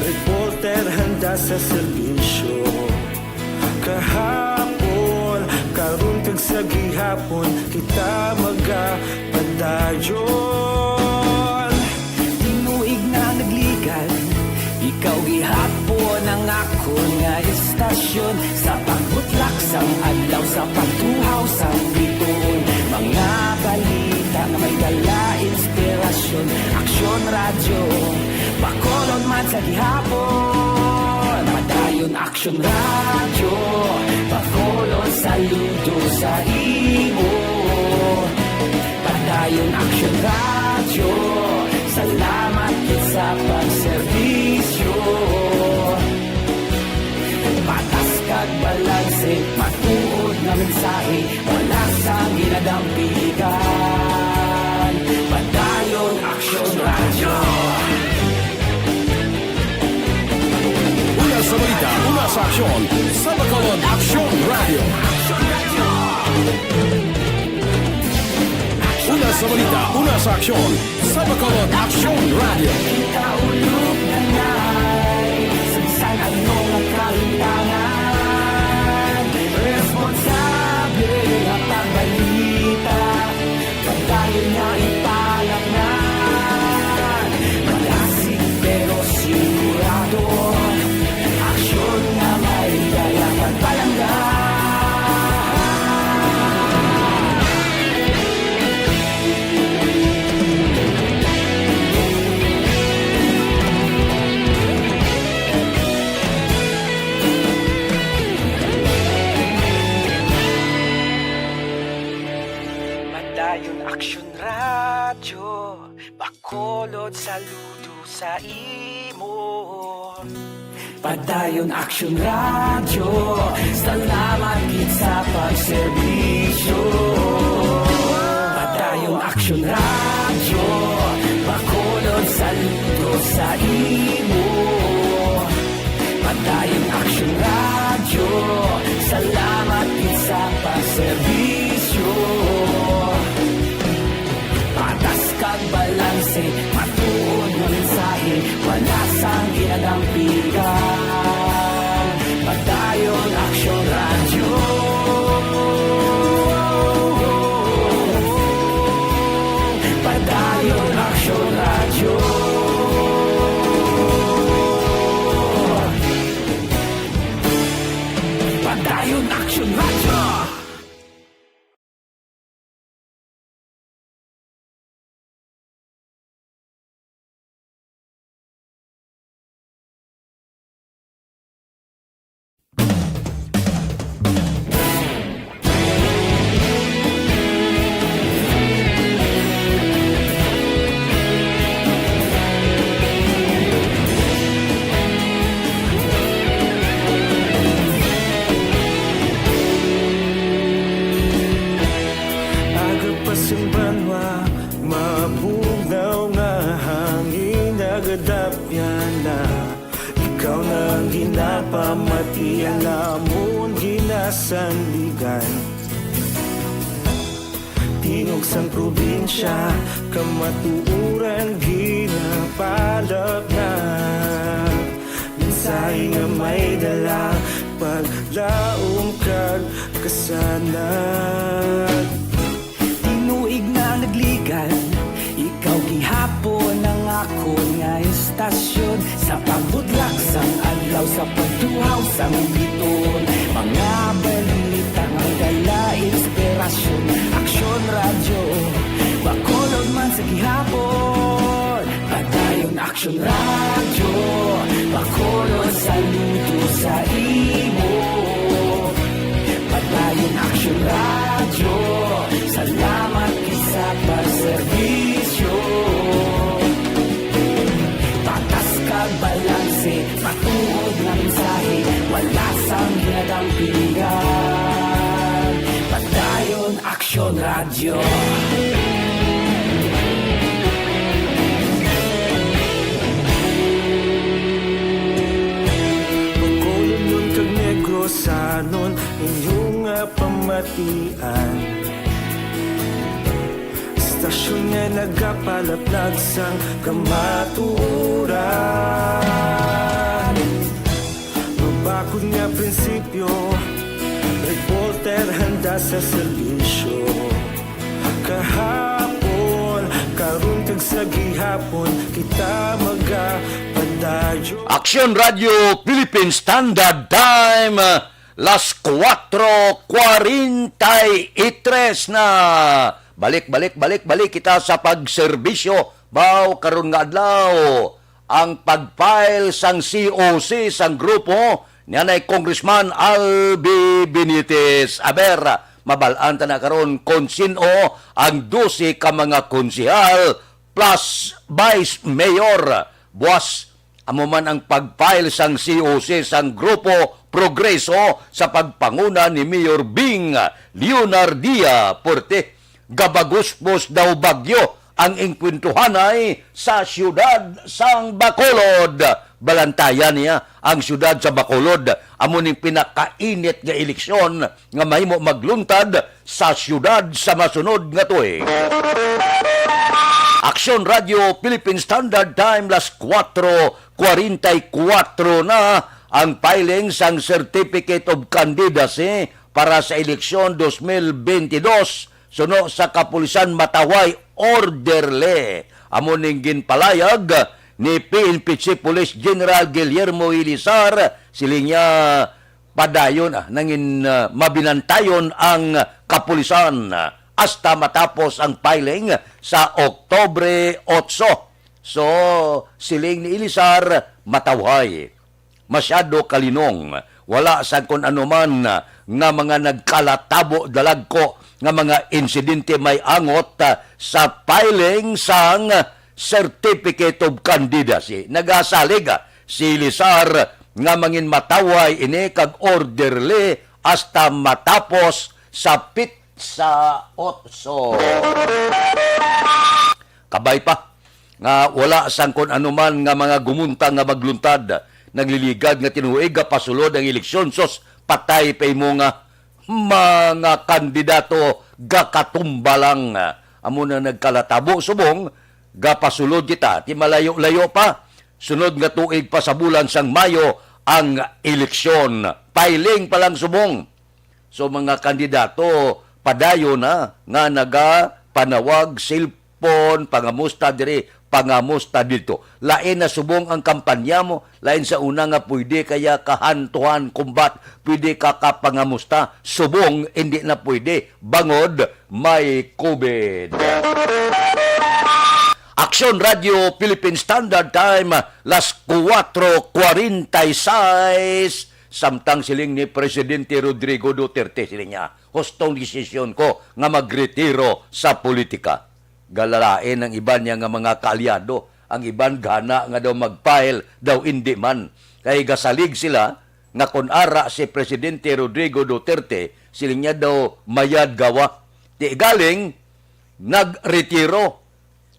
reporter handa sa serbisyo. Kahapon, karon kag sa gihapon, kita Ta magapadayon. Tinuig na nagligan, ikaw gihapon ang akon nga istasyon. Sa pagbutlak sang adlaw, sa pagtuhaw sang bituon, mga balita nga may dala inspirasyon. Aksyon Radyo, Bacolod man sa gihapon. Padayon Aksyon Radyo, Bacolod, saludo sa imo. Padayon Aksyon Radyo, salamat gid sa pagserbisyo. Patas kag balanse, matuod nga mensahe, wala sang ginadampigan. Padayon Aksyon Radyo. Una sa balita, una sa aksyon, sa Bacolod Aksyon Radyo. Una sa balita, una sa aksyon, sa Bacolod Aksyon Radyo. Kaulog na na'y sagsag ang mga kalintangan. Responsable nga pagbalita, pagdayon nga ipalatnan. Malasig pero sigurado, aksyon nga may dala pagpalangga. Padayon Aksyon Radyo, Bacolod, saludo sa imo. Padayon Aksyon Radyo, salamat gid sa pagserbisyo. Padayon Aksyon Radyo, Bacolod, saludo sa imo. Padayon Aksyon Radyo, salamat gid sa pagserbisyo. Patas kag balanse, matuod nga mensahe, wala sang ginadampigan. Padayon Aksyon Radyo. Padayon Aksyon Radyo. Padayon Aksyon Radyo. Aga pa sing banwa, mabugnaw nga hangin nagadapyan na. Ikaw na ang ginapamati, ang amon ginasandigan. Tingog sang probinsya, kamatuoran ginapalapnag. Mensahe nga may dala, paglaom kag kasanag. Tinuig na nagligan, ikaw gihapon ang akon nga istasyon. Sa pagbutlak sang adlaw, sa pagtuhaw sang bituon, mga balita nga dala inspirasyon. Aksyon Radyo, Bacolod man sa gihapon. Padayon Aksyon Radyo, Bacolod, saludo sa imo. Padayon Aksyon Radyo, salamat gid sa pagserbisyo. Patas kag balanse, matuod nga mensahe, wala sang ginadampigan. Padayon Aksyon Radyo. Bacolodnon kag Negrosanon, inyo nga pamatian. Istasyon nga nagapalaplag sang kamatuoran. Mabakod nga prinsipyo, reporter handa sa serbisyo. Sa gihapon kita magapadayon. Aksyon Radio Philippine Standard Time, las kuwatro kwarenta y tres na. Balik, balik, balik, balik kita sa pagserbisyo. Baw, karon nga adlaw, ang pag-file sang C O C sang grupo ni anay Congressman Albi Benitez. Aber, mabal-an ta na karon kon sin-o ang dose ka mga konsehal plus vice mayor. Buas, amo man ang pag-file sang C O C sang Grupo Progreso sa pagpanguna ni Mayor Bing Leonardia Porte. Gabaguspos daw bagyo ang engkwentruhanay sa siyudad sang Bacolod. Balantayan niya ang siyudad sa Bacolod. Amo ning pinakainit nga eleksyon nga mahimo magluntad sa siyudad sa masunod nga tuig. Aksyon Radio Philippine Standard Time, las kuwatro kwarenta y kuwatro na ang filing sang Certificate of Candidacy para sa eleksyon dos mil bentidós suno sa kapulisan Matawhay Orderly. Amo ning ginpalayag ni P N P Chief Police General Guillermo Ilisar. Siling niya, padayon, ah, nangin, ah, mabinantayon ang kapulisan, ah, hasta matapos ang filing sa Oktubre otso. So, siling ni Ilisar, matawhay. Masyado kalinong. Wala sang kon anuman nga mga nagkalatabo dalagko nga mga insidente may angot, ah, sa filing sang Certificate of Candidacy. Nagasalig, ah, si Ilisar nga manginmatawhay ini kag orderly hasta matapos sa pitsa otso. Kabay pa nga wala sang kon anuman nga mga gumuntang nga magluntad, nagliligad nga tinuig gapasulod ang eleksyon. Sus, patay pa imo nga mga kandidato, gakatumba lang. Amo na nagkalatabo subong gapasulod kita ti malayo-layo pa. Sunod nga tuig pa sa bulan sang Mayo ang eleksyon. Filing pa lang subong. So, mga kandidato, padayon na nga nagapanawag, cellphone, pangamusta diri, pangamusta didto. Lain na subong ang kampanya mo, lain sa una nga pwede kaya ka hand to hand combat, pwede ka kapangamusta, subong hindi na pwede, bangod may COVID. Aksyon Radio Philippine Standard Time, las kuwatro kwarenta y seis. Samtang siling ni Presidente Rodrigo Duterte, siling niya, "Hustong desisyon ko nga magretiro sa politika." Galalain ang iban niya nga mga kaalyado, ang iban gana nga daw mag-file, daw indi man. Kay gasalig sila nga kon ara si Presidente Rodrigo Duterte, siling niya daw mayad gawa. Di galing, nagretiro.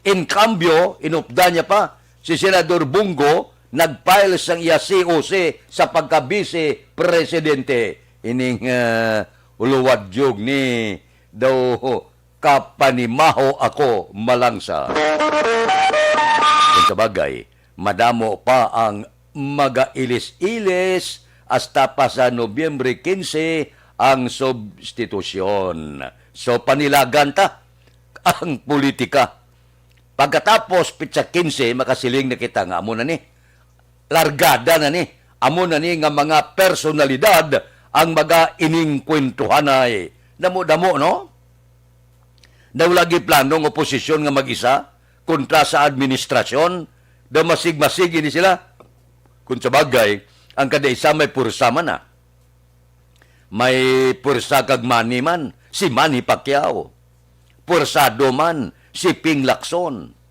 In cambio, inupdan niya pa, si Senador Bong Go nag-file sang iya C O C sa pagka-vice presidente. Ining, ah, uluwad jug ni daw kapanimaho ako malangsa. Kung sa bagay, madamo pa ang magailis-ilis hasta pa sa Nobyembre kinse ang substitusyon. So, panilagan ta ang politika. Pagkatapos, pitsa kinse, makasiling na kita nga amo na ni. Largada na ni. Amo na ni nga mga personalidad ang mga iningkwentuhanay. Damo-damo, no? Daw lagi plano ang oposisyon nga mag-isa kontra sa administrasyon. Daw masig-masig ini sila. Kung sa bagay, ang kada isa may pursa man na. May pwersa kag money man, si Manny Pacquiao. Pwersado man, si Ping Lacson.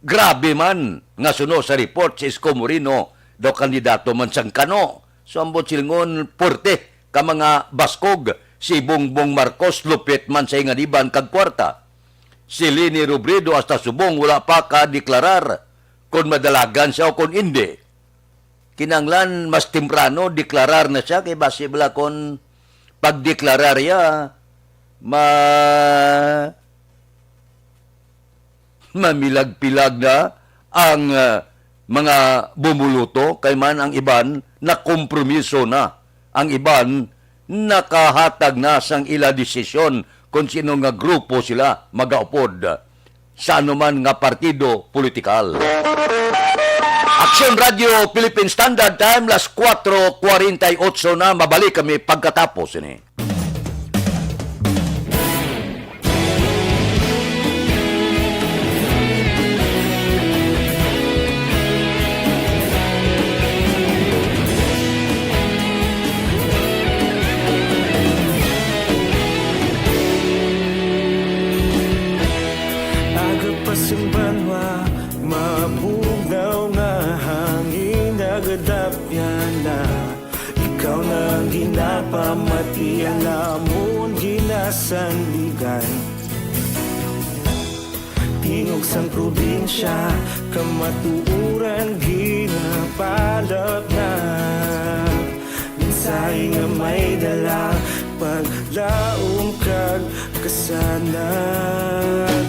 Grabe man nga suno sa report, si Isko Moreno daw kandidato man sang kano. So, ambot silingon, puwerte ka mga baskog. Si Bongbong Marcos lupit man sa inganiban kag kwarta. Si Leni Robredo hasta subong wala pa ka deklarar kon madalagan siya o kon indi. Kinahanglan mas temprano deklarar na siya, kay basi bala kon pagdeklarar iya, ma-, mamilag-pilag na ang, ah, mga bumuluto, kay man ang iban nakompromiso na, ang iban nakahatag na sang ila desisyon kon sino nga grupo sila magaupod. sa anuman nga partido politikal. Aksyon Radio Philippine Standard Time, las kuwatro kwarenta y ocho na. Mabalik kami pagkatapos ini. Aga pa sing banwa, mabugnaw nga hangin, nagadapyan na. Ikaw na ang ginapamati, ang amon ginasandigan. Tingog sang probinsya, kamatuoran ginapalap na. Mensahe nga may dala, paglaom kag kasanag.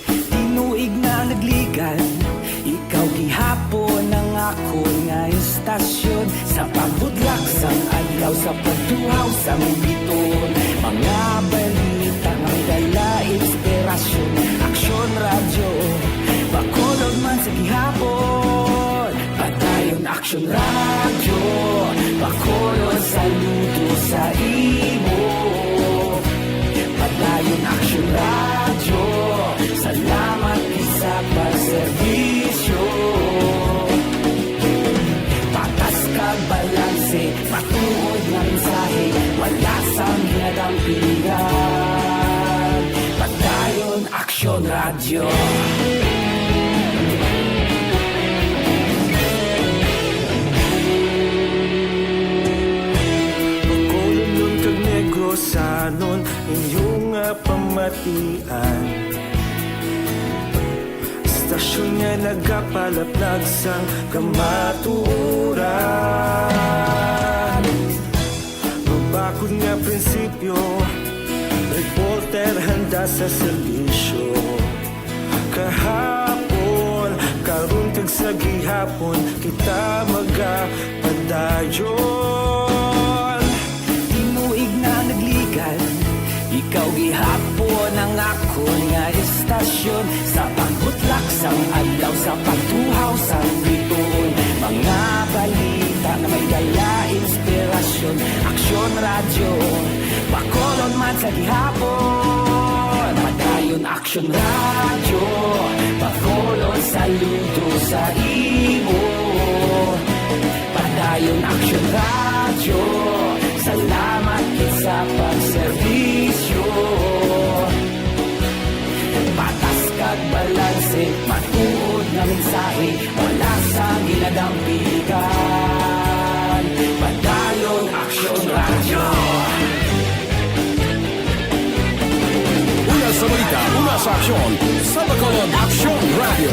Tinuig na nagligan, ikaw gihapon ang akon nga istasyon. Sa pagbutlak sang adlaw, sa pagtuhaw sang bituon, mga balita nga may dala inspirasyon. Aksyon Radyo, Bacolod man sa gihapon. Padayon Aksyon Radyo, Bacolod, saludo sa imo. Padayon Aksyon Radyo, salamat gid sa pagserbisyo. Patas kag balanse, matuod nga mensahe, wala sang ginadampigan. Padayon Aksyon Radyo. Bacolodnon kag Negrosanon, inyo nga pamatian. Istasyon nga nagapalaplag sang kamatuoran. Mabakod nga prinsipyo, reporter handa sa serbisyo. Kahapon, karon kag sa gihapon, kita magapadayon. Tinuig na nagligan, ikaw gihapon ang akon nga istasyon. Sa pagbutlak sang adlaw, sa pagtuhaw sang bituon, mga balita nga may dala inspirasyon. Aksyon Radyo, Bacolod man sa gihapon. Padayon Aksyon Radyo, Bacolod, saludo sa imo. Padayon Aksyon Radyo, salamat gid sa pagserbisyo. Patas kag balanse, matuod nga mensahe, wala sang ginadampigan. Padayon Aksyon Radyo. Una sa balita, una sa aksyon, sa Bacolod Aksyon Radyo.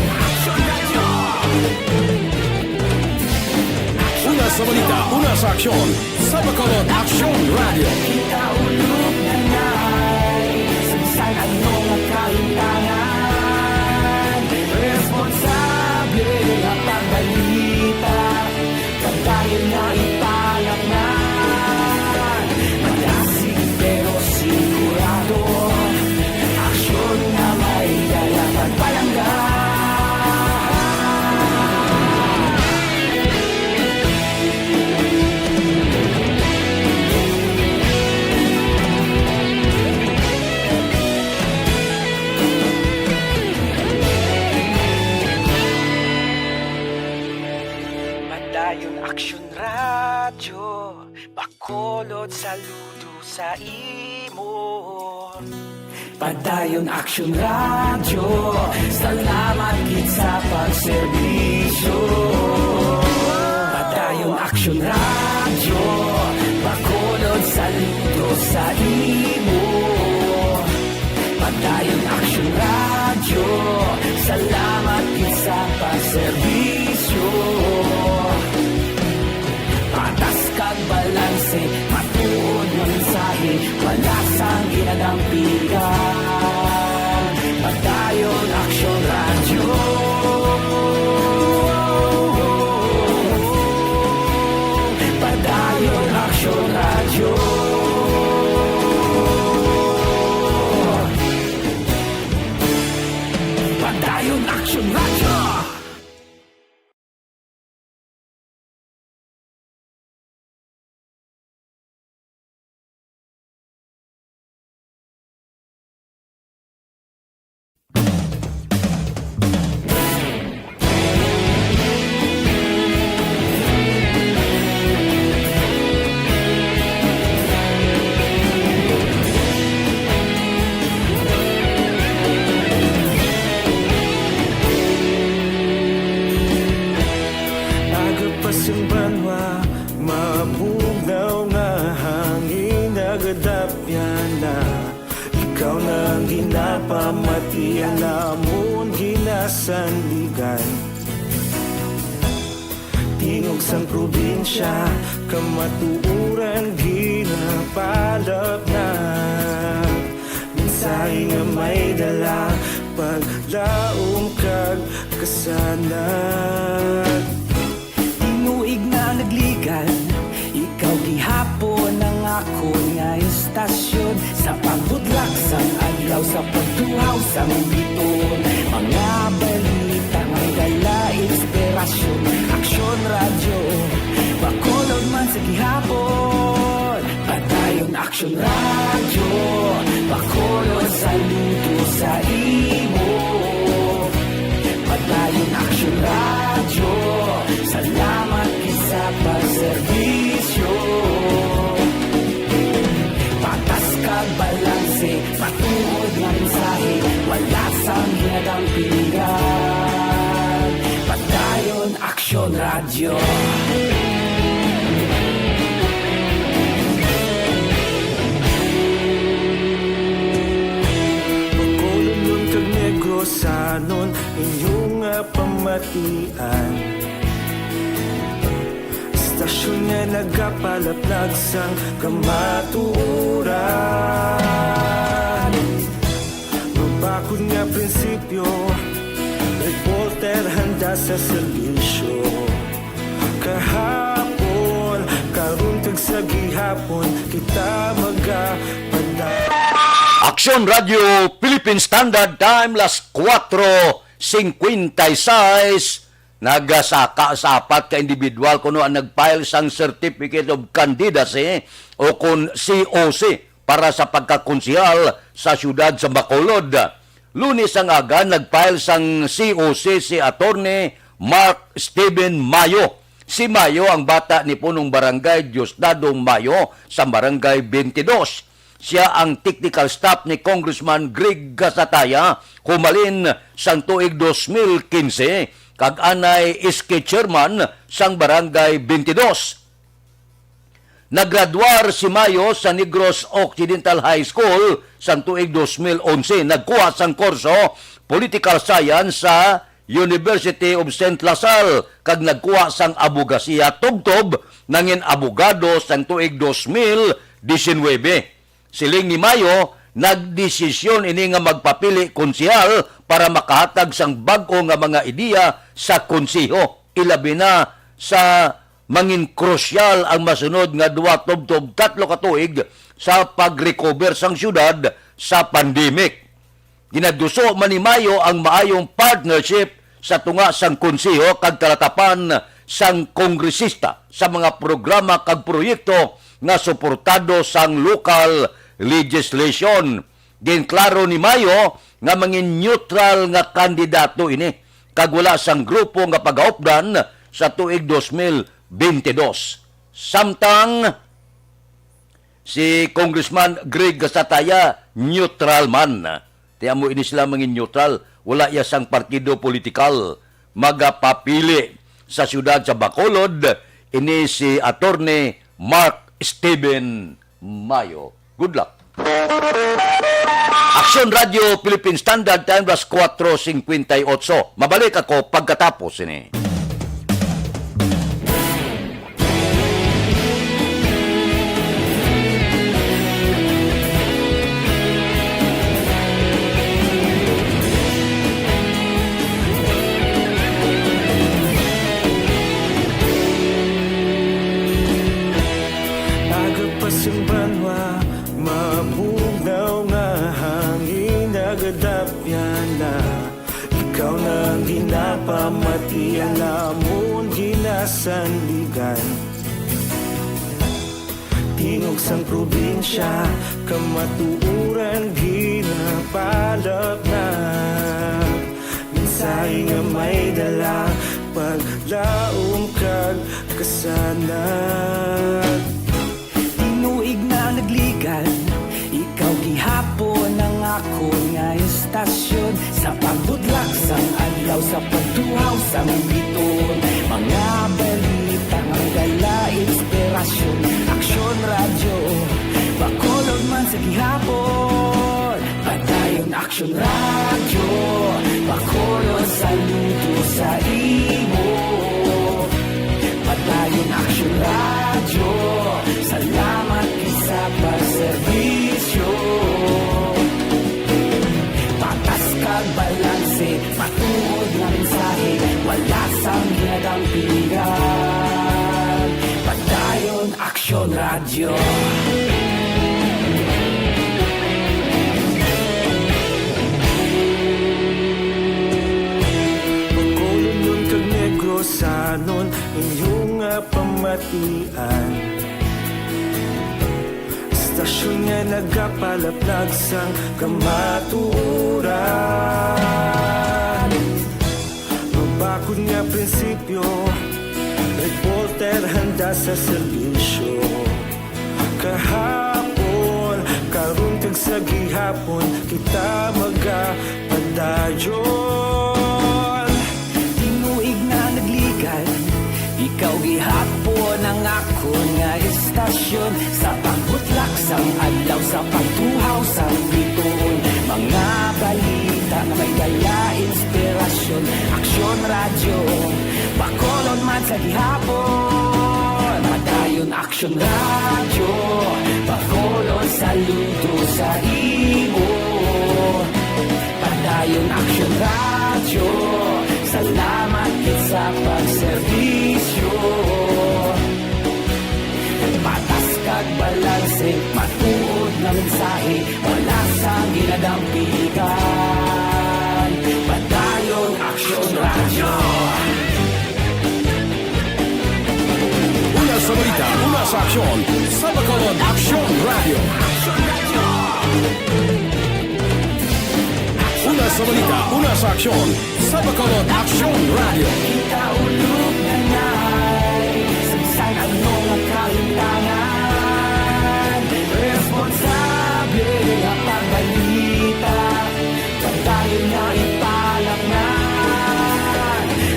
Una sa balita, una sa aksyon, sa Bacolod Aksyon Radyo. Kita ulog na nay, sa bisan ano nga kahintangan, responsable nga pagbalita. Padayon nga ipalapnan, madasig pero sigurado, aksyon nga may dala pagpalangga. Padayon Aksyon Radyo, Bacolod, saludo sa imo. Padayon Aksyon Radyo, salamat gid sa pagserbisyo. Padayon Aksyon Radyo, Bacolod, saludo sa imo. Padayon Aksyon Radyo, salamat gid sa pagserbisyo. Patas kag balanse, matuod nga mensahe, wala sang ginadampigan. Padayon Aksyon Radyo. Padayon Aksyon Radyo. Lamon ginasandigan, tingog sang probinsya, kamatuoran ginapalapnag. Mensahe nga may dala, paglaom kag kasanag. Tinuig na nagligan, ikaw gihapon ang akon nga istasyon. Sa pagbudlak sang adlaw, sa pagtuhaw sang biton, mga balita nga dala inspirasyon. Aksyon Radyo, Bacolod man sa gihapon. Padayon Aksyon Radyo, Bacolod, saludo sa imo. Padayon Aksyon Radyo, salamat gid sa pagserbisyo. Patas kag balanse, matuod nga mensahe, wala sang ginadampingan. Padayon Aksyon Radyo. Bacolodnon kag Negrosanon, inyo nga pamatian. Istasyon nga nagapalaplag sang kamatuoran. Mabakod nga prinsipyo, reporter handa sa serbisyo. Kahapon, karon kag sa gihapon, kita magapada. Aksyon Radyo Philippine Standard Time, las kuwatro singkwenta y seis. Nagasaka sa apat ka individual kuno ang nag-file sang Certificate of Candidacy o kon C O C para sa pagkakonsehal sa siyudad sa Bacolod. Lunes ang aga, nag-file sang C O C si Attorney Mark Steven Mayo. Si Mayo ang bata ni Punong Barangay Diosdado Mayo sa Barangay twenty-two. Sia ang technical staff ni Congressman Greg Gasataya humalin sang tuig dos mil quince, kag anay S K chairman sang Barangay twenty-two. Naggraduar si Mayo sa Negros Occidental High School sang tuig dos mil onse. Nagkuha sang kurso Political Science sa University of Saint La Salle, kag nagkuha sang abogasiya tubtob nangin abogado sang tuig dos mil diecinuebe. Siling ni Mayo, nagdesisyon ini nga magpapili konsehal para makahatag sang bag-o nga mga ideya sa konseho, ilabi na sa mangin krusyal ang masunod nga duwa tubtob tatlo ka tuig sa pag-recover sang siyudad sa pandemic. Ginaduso man ni Mayo ang maayong partnership sa tunga sang konseho kag kalatapan sang kongresista sa mga programa kag proyekto nga suportado sang lokal legislation. Ginklaro ni Mayo nga mangin neutral nga kandidato ini kag wala sang grupo nga pagaupdan sa tuig dos mil bente dos. Samtang si Congressman Greg Gasataya, neutral man. Ti amo ini sila mangin neutral, wala iya sang partido politikal. Magapapili sa siyudad sa Bacolod, ini si Attorney Mark Steven Mayo. Good luck. Aksyon Radyo Philippine Standard Time, las kuwatro singkwenta y otso. Mabalik ako pagkatapos ini. Aga pa sang banwa, mabugnaw nga hangin nagadapyan na. Ikaw na ang ginapamati, alamon ginasandigan. Tingog sang probinsya, kamatuoran ginapalapna. Mensahe nga may dala, paglaom kag kasanag. Tinuig na nagligan, ikaw gihapon ang akon nga istasyon. Sa pagbudlak sang adlaw, sa pagtuhaw sang biton, mga balita nga dala inspirasyon. Aksyon Radyo, Bacolod man sa gihapon. Padayon Aksyon Radyo, Padayon Aksyon Radyo. Bacolodnon kag Negrosanon, inyo nga pamatian. Istasyon nga nagapalaplag sang kamatuoran. Mabakod nga prinsipyo, reporter handa sa serbisyo. Kahapon, karon kag sa gihapon, kita magapadayon. Tinuig na nagligan, ikaw gihapon ang akon nga istasyon. Sa pagbutlak sang adlaw, sa pagtuhaw sang bituon, mga balita nga may dala inspirasyon. Aksyon Radyo, Bacolod man sa gihapon. Padayon Aksyon Radyo, Bacolod saludo sa imo. Padayon Aksyon Radyo, salamat gid sa pagserbisyo. Patas kag balanse, matuod nga mensahe, wala sang ginadampigan. Padayon Aksyon Radyo. Una sa balita, una sa aksyon, sa Bacolod Aksyon Radyo. Una sa balita, una sa aksyon, sa Bacolod Aksyon Radyo. Kita ulog na nay, sa bisan ano nga kalintangan, responsable nga pagbalita. Padayon nga ipalapnan,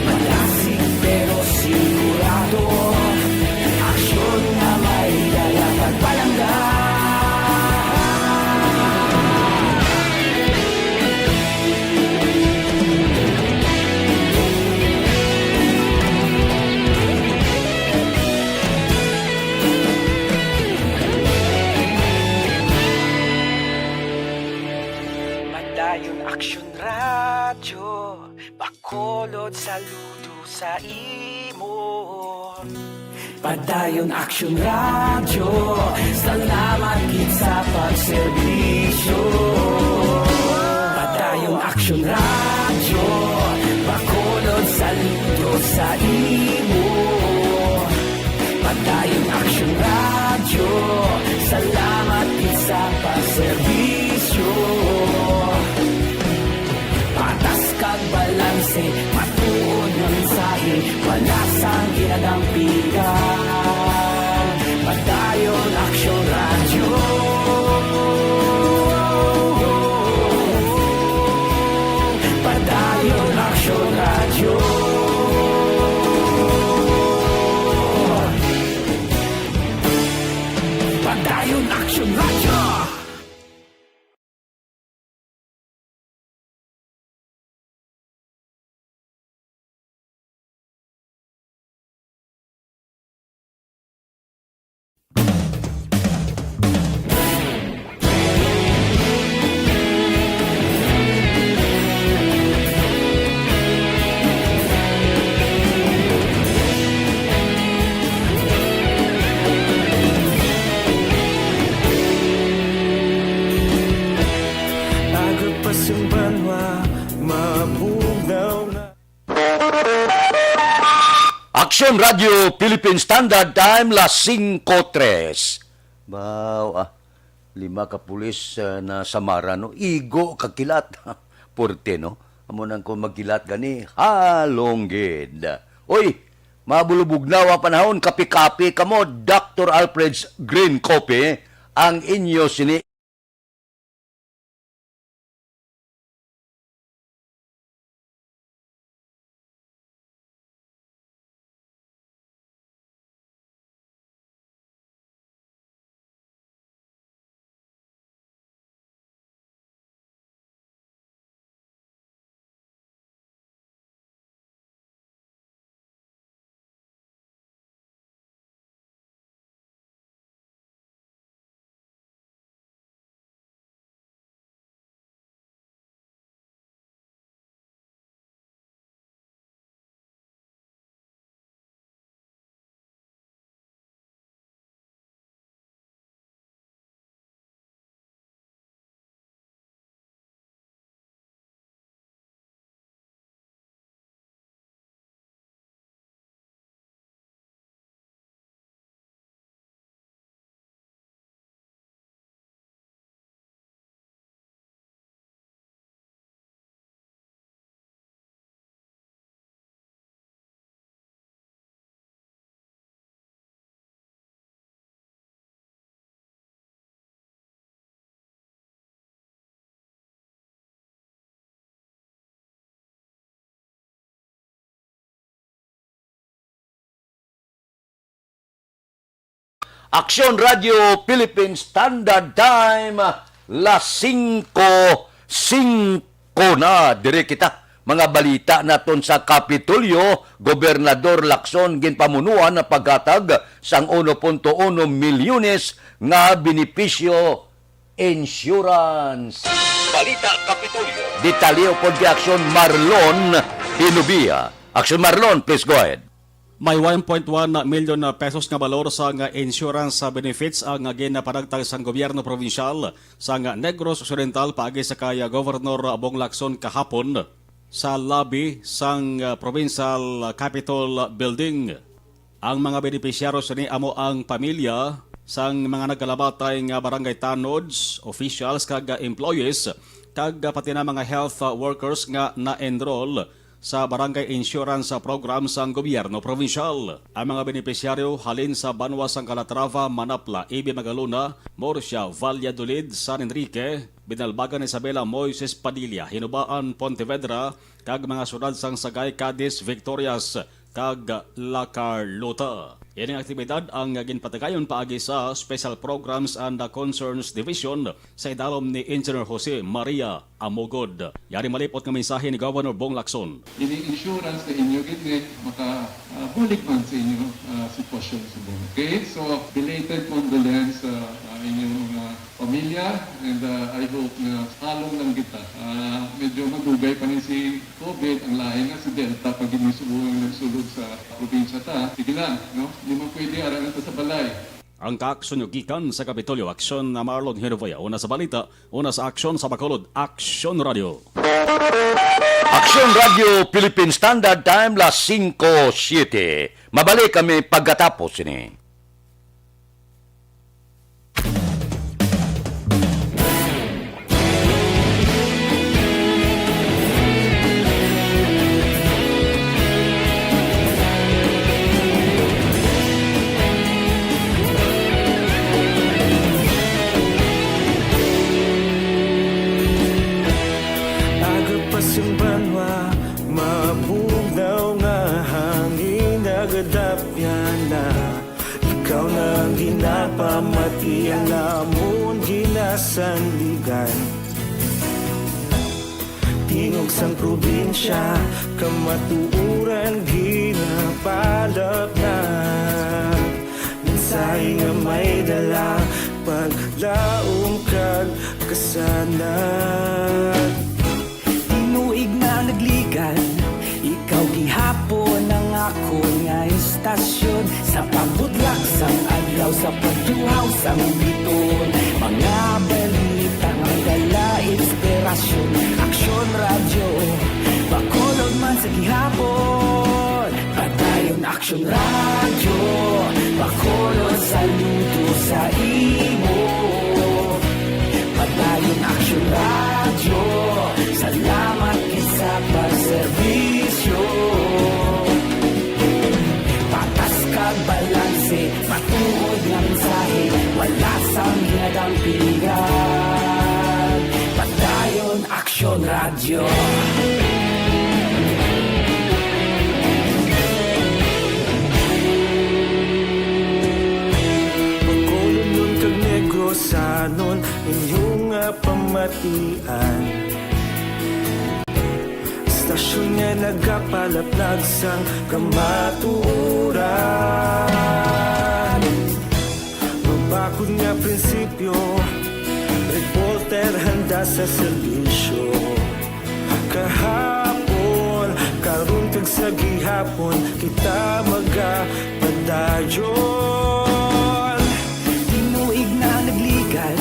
malasig pero sigurado, aksyon nga may dala kag palangga. Padayon Aksyon Radyo, Bacolod saludo sa imo. Padayon Aksyon Radyo, salamat gid sa pagserbisyo. Padayon Aksyon Radyo, Bacolod saludo sa imo. Padayon Aksyon Radyo, salamat gid sa pagserbisyo. Patas kag balanse, matuod nga mensahe, wala sang ginadampigan. Padayon Aksyon Radyo. Padayon Aksyon Radyo. Padayon Aksyon Radyo. Agod pa sing banwa, mabugnaw na. Aksyon Radyo Philippine Standard Time, las singko tres. Baw, ah, lima ka pulis, ah, na samara, no? Igo ka kilat. Puerte, no? Amo nang kung magkilat gani, halong gid. Uy, mabulubugnaw ang panahon, kape-kape kamo, Doctor Alfred's Green Coffee, ang inyo sini. Aksyon Radio Philippine Standard Time, las singko singko na. Diri kita, mga balita naton sa Kapitolyo. Gobernador Lacson ginpamunuan ang paghatag sang uno punto uno milyones nga benepisyo insurance. Balita Kapitolyo. Detalye upod kay Aksyon Marlon Hinubia. Aksyon Marlon, please go ahead. May one point one million na pesos nga balor sang insurance benefits ang ginapanagtag sang gobyerno probinsyal sang Negros Occidental paagi sa kay Governor Bong Lacson kahapon sa lobby sang Provincial Capitol Building. Ang mga benepisyaryo sini amo ang pamilya sang mga nagkalamatay nga barangay tanods, officials kag employees, kag pati na mga health workers nga na-enroll sa barangay insurance program sang gobyerno probinsyal. Ang mga benepisyaryo halin sa banwa sang Calatrava, Manapla, Ibi, Magalona, Murcia, Valladolid, San Enrique, Binalbagan, Isabela, Moises, Padilla, Hinubaan, Pontevedra, kag mga syudad sang Sagay, Cadiz, Victorias, kag La Carlota. Ining aktibidad ang ginpatigayon paagi sa Special Programs and Concerns Division sa idalom ni Engineer Jose Maria Amugod. Yari malipot nga mensahe ni Governor Bong Lacson. Ini insurance sa inyo gid ni maka, ah, bulig man sa inyo, ah, sitwasyon subong. Okay? So, belated condolence sa, ah, inyong mga pamilya, and, ah, I hope nga halong lang kita. Ah, medyo madugay pa ni si COVID, ang lain nga si Delta pa gid ni subong ang nagsulod sa probinsya ta. Sige lang, no? Di man pwede, ara na ta sa balay. Ang kaaksyon nyo gikan sa Kapitolyo Aksyon na Marlon Hinovea, una sa balita, una sa aksyon sa Bacolod, Aksyon Radio. Aksyon Radio Philippine Standard Time, las singko siete. Mabalik kami pagkatapos ini. Aga pa sing banwa, mabugnaw nga hangin, nagadapyan na. Ikaw na ang ginapamati, ang amon ginasandigan. Tingog sang probinsya, kamatuoran ginapalapnag. Mensahe nga may dala, paglaom kag kasanag. Tinuig na nagligad, ikaw gihapon ang akon nga istasyon. Sa pagbutlak sang adlaw, sa pagduhaw sang biton, mga balita nga may dala inspirasyon. Aksyon Radyo, Bacolod man sa gihapon. Padayon Aksyon Radyo, Bacolod, saludo sa imo. Padayon Aksyon Radyo, salamat gid sa pagserbisyo. Patas kag balanse, matuod nga mensahe, wala sang ginadampigan. Padayon Aksyon Radyo. Bacolodnon kag Negrosanon, inyo nga pamatian. Istasyon nga nagapalaplag sang kamatuoran. Mabakod nga prinsipyo, reporter handa sa serbisyo. Kahapon, karon kag sa gihapon, kita magapadayon. Tinuig na nagligad,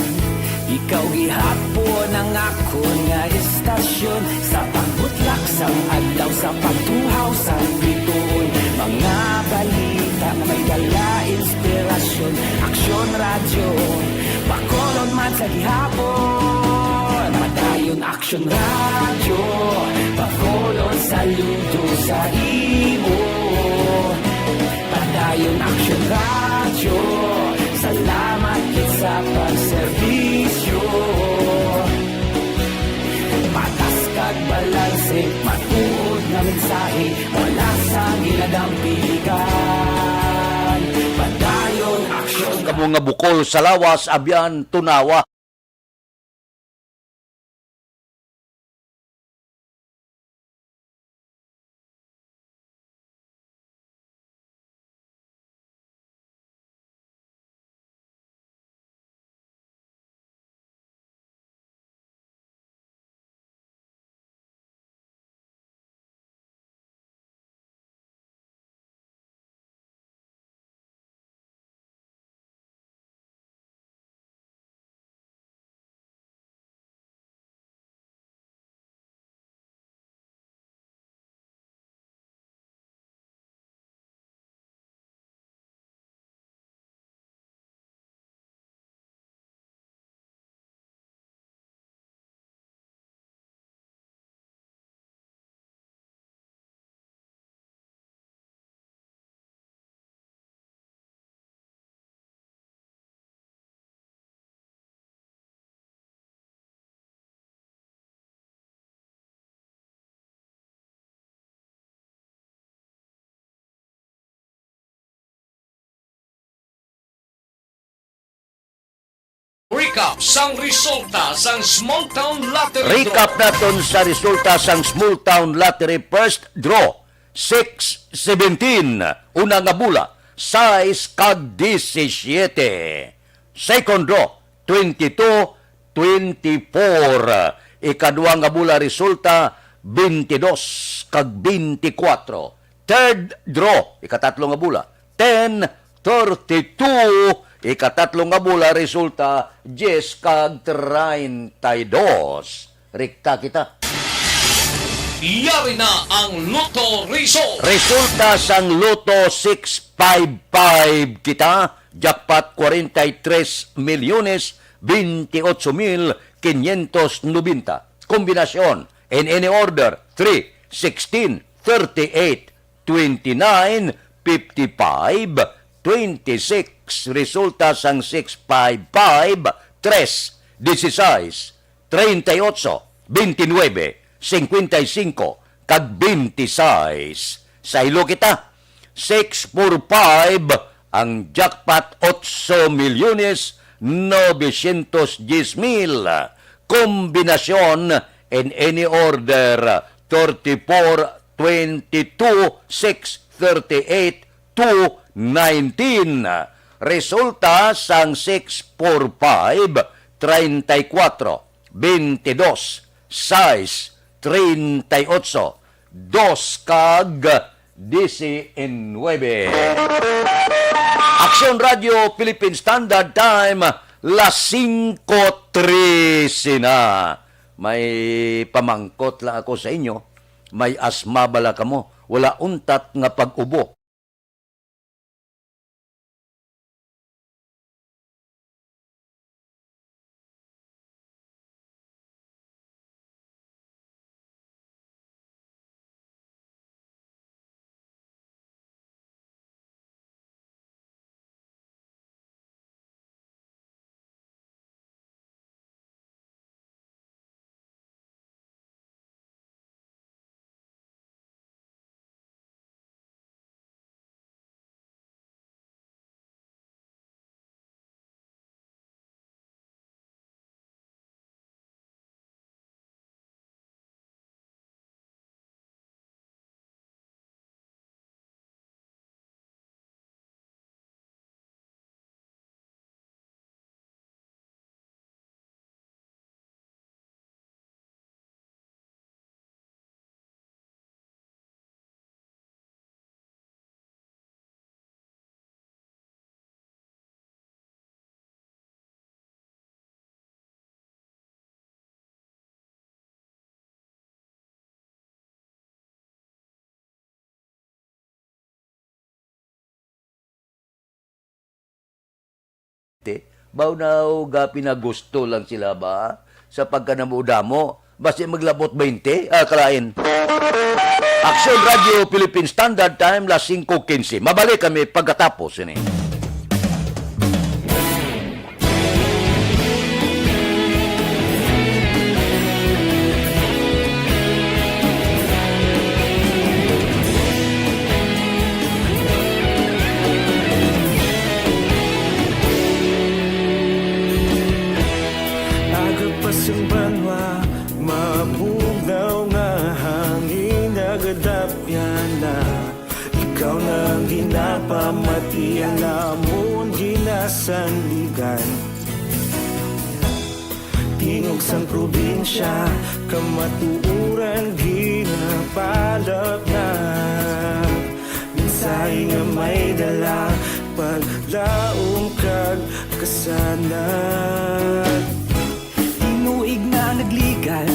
ikaw gihapon ang akon nga istasyon. Sa pagbutlak sang adlaw, sa pagtuhaw sang bituon, mga balita nga may dala inspirasyon. Aksyon Radyo, Bacolod man sa gihapon. Padayon Aksyon Radyo, Bacolod, saludo sa imo. Padayon Aksyon Radyo, salamat gid sa pagserbisyo. Patas kag balanse, matuod nga mensahe, wala sang ginadampigan. Padayon Aksyon ka Mga bukol sa lawas, abyan, tunawa. Recap sang resulta sang Small Town Lottery Recap Draw. Naton sa resulta sang Small Town Lottery First Draw, six seventeen, una nga bula, sais kag disisiete. Second Draw, twenty-two, twenty-four. Ikadua nga bula resulta, twenty-dos kag twenty-four. Third Draw, ikatatlo nga bula, ten, thirty-two, ikatatlo nga bula resulta, diyes kag treinta y dos. Rekta kita. Yari na ang Lotto Result. Resulta sang Lotto six five five kita, jackpot forty-three milyones veintiocho mil quinientos noventa. Kombinasyon, in any order, three, sixteen, thirty-eight, twenty-nine, fifty-five, twenty-six. Resulta sang six five five, tres, dieciséis, treinta y ocho, veintinueve, cincuenta y cinco, kag veintiséis. Saylo kita, six four five ang jackpot, ocho milyones novecientos diez mil. Kombinasyon in any order, thirty-four, twenty-two, six, thirty-eight, two nineteen. Resulta sang six four five, treinta y cuatro, veintidós, sais, treinta y ocho, dos kag diecinuebe. Aksyon Radio Philippine Standard Time, las singko trese na. May pamangkot lang ako sa inyo. May asma bala kamo? Wala untat nga pag-ubo. Te, mao na, ga pinagusto lang sila ba sa pagkanamo-damo? Basi maglabot baynte, ah, kalain. Aksyon Radio Philippine Standard Time, las singko quince. Mabalik kami pagkatapos ini. Pamatian namon ginasandigan, tingog sang probinsya, kamatuoran ginapalapnag. Mensahe nga may dala, paglaom kag kasanag. Tinuig na nagligan,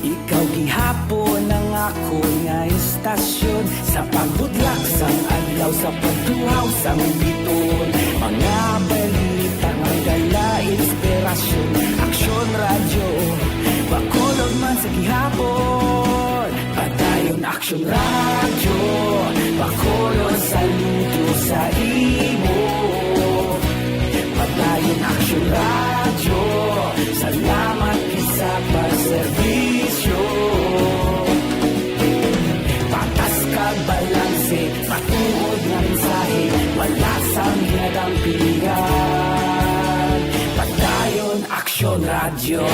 ikaw gihapon ang akon nga istasyon. Sa pagbudlak sang adlaw, sa pagtuhaw sang biton, mga balita nga may dala inspirasyon. Aksyon Radyo, Bacolod man sa gihapon. Padayon Aksyon Radyo, Bacolod, saludo sa imo. Padayon Aksyon Radyo, salamat gid sa pagserbisyo. Patas kag balanse, matuod nga mensahe, wala sang ginadampigan. Padayon Aksyon Radyo.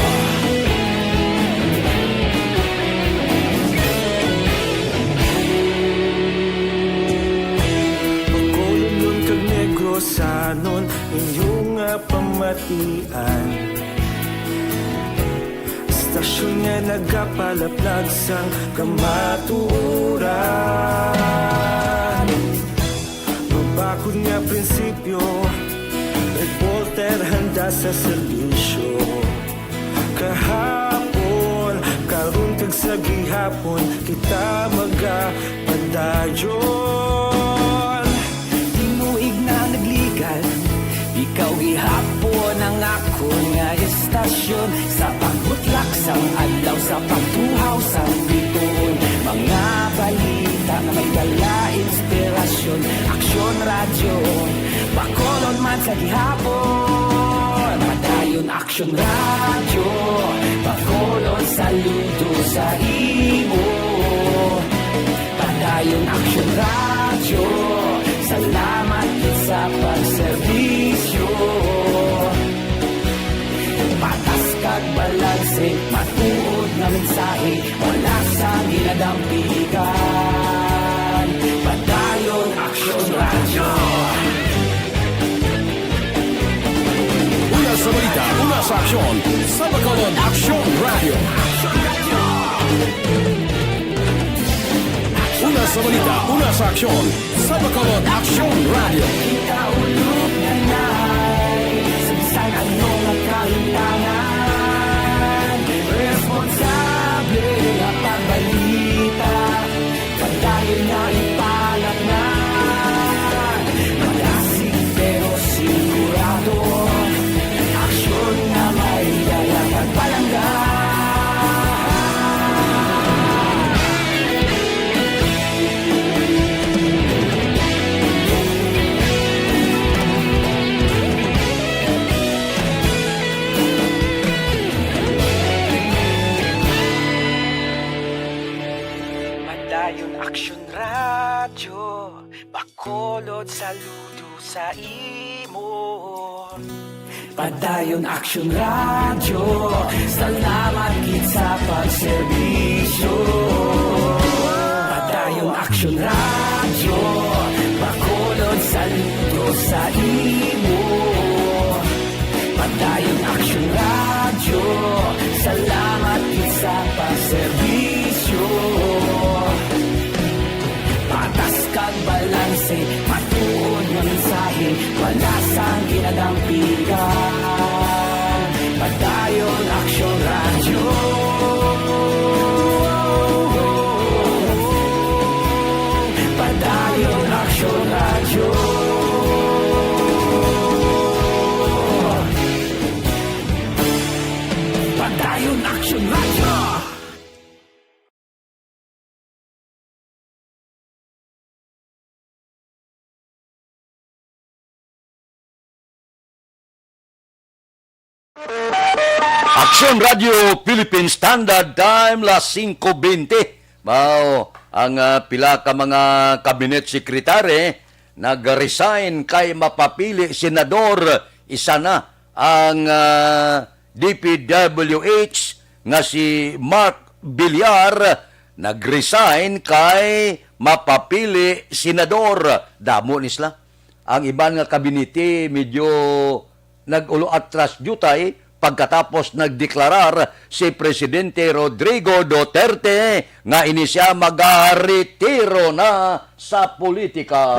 Bacolodnon kag Negrosanon, inyo nga pamatian. Istasyon nga nagapalaplag sang kamatuoran. Mabakod nga prinsipyo, reporter handa sa serbisyo. Kahapon, karon kag sa gihapon, kita magapadayon. Tinuig na nagligan, ikaw gihapon ang akon nga istasyon. Sa pagbutlak sang adlaw, sa pagtuhaw sang biton, mga balita nga may dala inspirasyon. Aksyon Radyo, Bacolod man sa gihapon. Padayon Aksyon Radyo, Bacolod, saludo sa imo. Padayon Aksyon Radyo, salamat gid sa pagserbisyo. Patas kag balanse, matuod nga mensahe, wala sang ginadampigan. Padayon Aksyon Radyo. Una sa balita, una sa aksyon, sa Bacolod Aksyon Radyo. Una sa balita, una sa aksyon, sa Bacolod Aksyon Radyo. Kita ulog na nai, sa bisan ano nga kahintangan, responsable nga pagbalita. Padayon nga ipalapngan, malasig pero sigurado, aksyon nga may dala kag palangga. Padayon Aksyon Radyo, Bacolod, saludo sa imo. Padayon Aksyon Radyo, salamat gid sa pagserbisyo. Padayon Aksyon Radyo, Bacolod, saludo sa imo. Padayon Aksyon Radyo, salamat gid sa pagserbisyo. Patas kag balanse, matuod nga mensahe, wala sang ginadampigan. Padayon Aksyon Radyo. Padayon Aksyon Radyo. Padayon Aksyon Radyo. Aksyon Radio Philippine Standard Time, las singko bente. Mao ang, ah, pila ka mga cabinet secretary nag-resign kay mapapili senador. Isa na ang, ah, D P W H nga si Mark Villar nag-resign kay mapapili senador. Damo ni sila. Ang iban nga kabinete medyo nag-ulo atras diutay pagkatapos nagdeklarar si Presidente Rodrigo Duterte nga ini sia magaretiro na sa politika.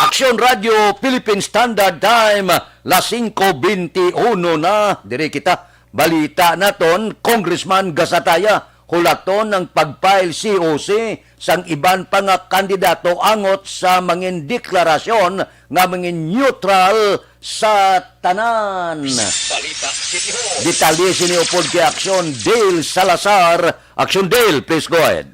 Aksyon Radio Philippine Standard Time, las singko benti uno na. Diri kita. Balita naton, Congressman Gasataya, hulaton ang pag-file C O C sang iban pa nga kandidato angot sa mangin deklarasyon nga mangin neutral sa tanan. Balita City Hall. Detalye sini upod kay Aksyon Dale Salazar. Aksyon Dale, please go ahead.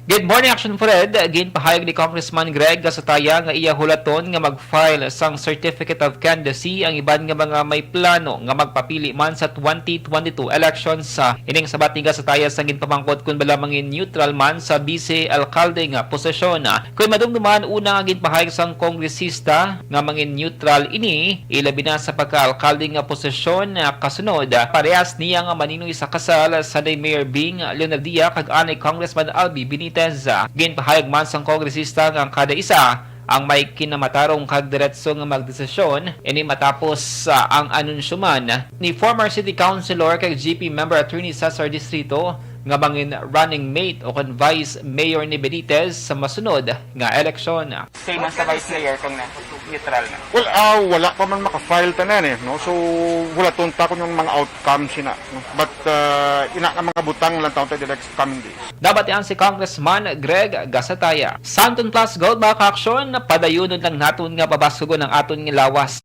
Good morning, Action Fred. Ginpahayag ni Congressman Greg Gasataya nga iya hulaton nga mag-file sang Certificate of Candidacy ang iban nga mga may plano nga magpapili man sa twenty twenty-two elections. Sa ining sabat ni Gasataya sang ginpamangkot kon bala mangin neutral man sa bise alkalde nga posisyon. Kon madumduman, una nga ginpahayag sang kongresista nga mangin neutral ini, ilabi na sa pagka-alkalde nga posisyon, ah, kasunod, ah, parehas niya nga maninoy sa kasal sa ni Mayor Bing Leonardia kag anay Congressman Albi Benitez. Ah, ginpahayag man sang kongresista nga ang kada isa ang may kinamatarong kag diretso nga magdesisyon ini matapos, ah, ang anunsyo man ni former City Councilor kag G P member Attorney Cesar Distrito nga mangin running mate o kon vice mayor ni Benitez sa masunod nga eleksyon. Same as sa vice mayor kung na, neutral na. Well, ah, wala pa man maka-file tanan eh, no? So, hulaton ta kung yung mga outcome sina, no? But, ah, ina nga mga butang lang taon tayo the next coming days. Nabatian si Congressman Greg Gasataya. Santon Plus Gold, mga ka-aksyon, padayunon lang naton nga pabaskugon ang aton nga lawas.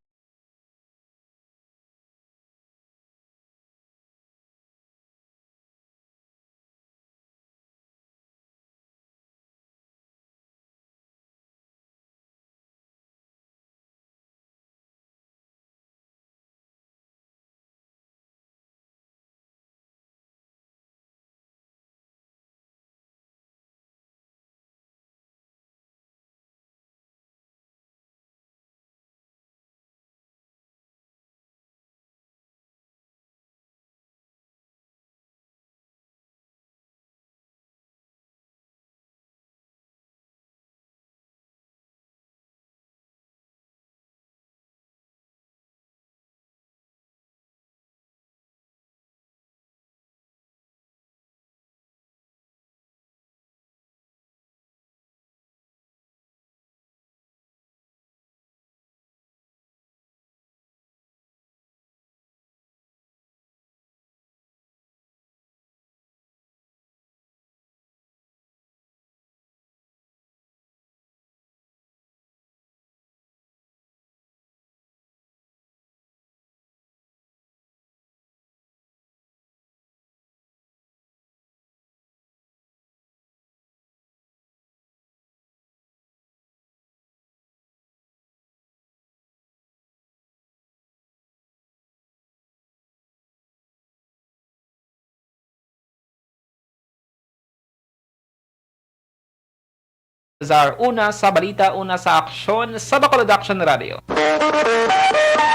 Zar, una sa balita, una sa aksyon, sa Bacolod Action Radio.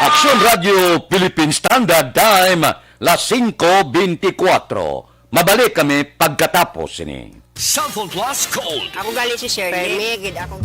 Aksyon Radio Philippine Standard Time, las singko benti kuwatro. Mabalik kami pagkatapos sini. Cellphone Plus Gold. Ako gali si Shirley. Permi, gid ako.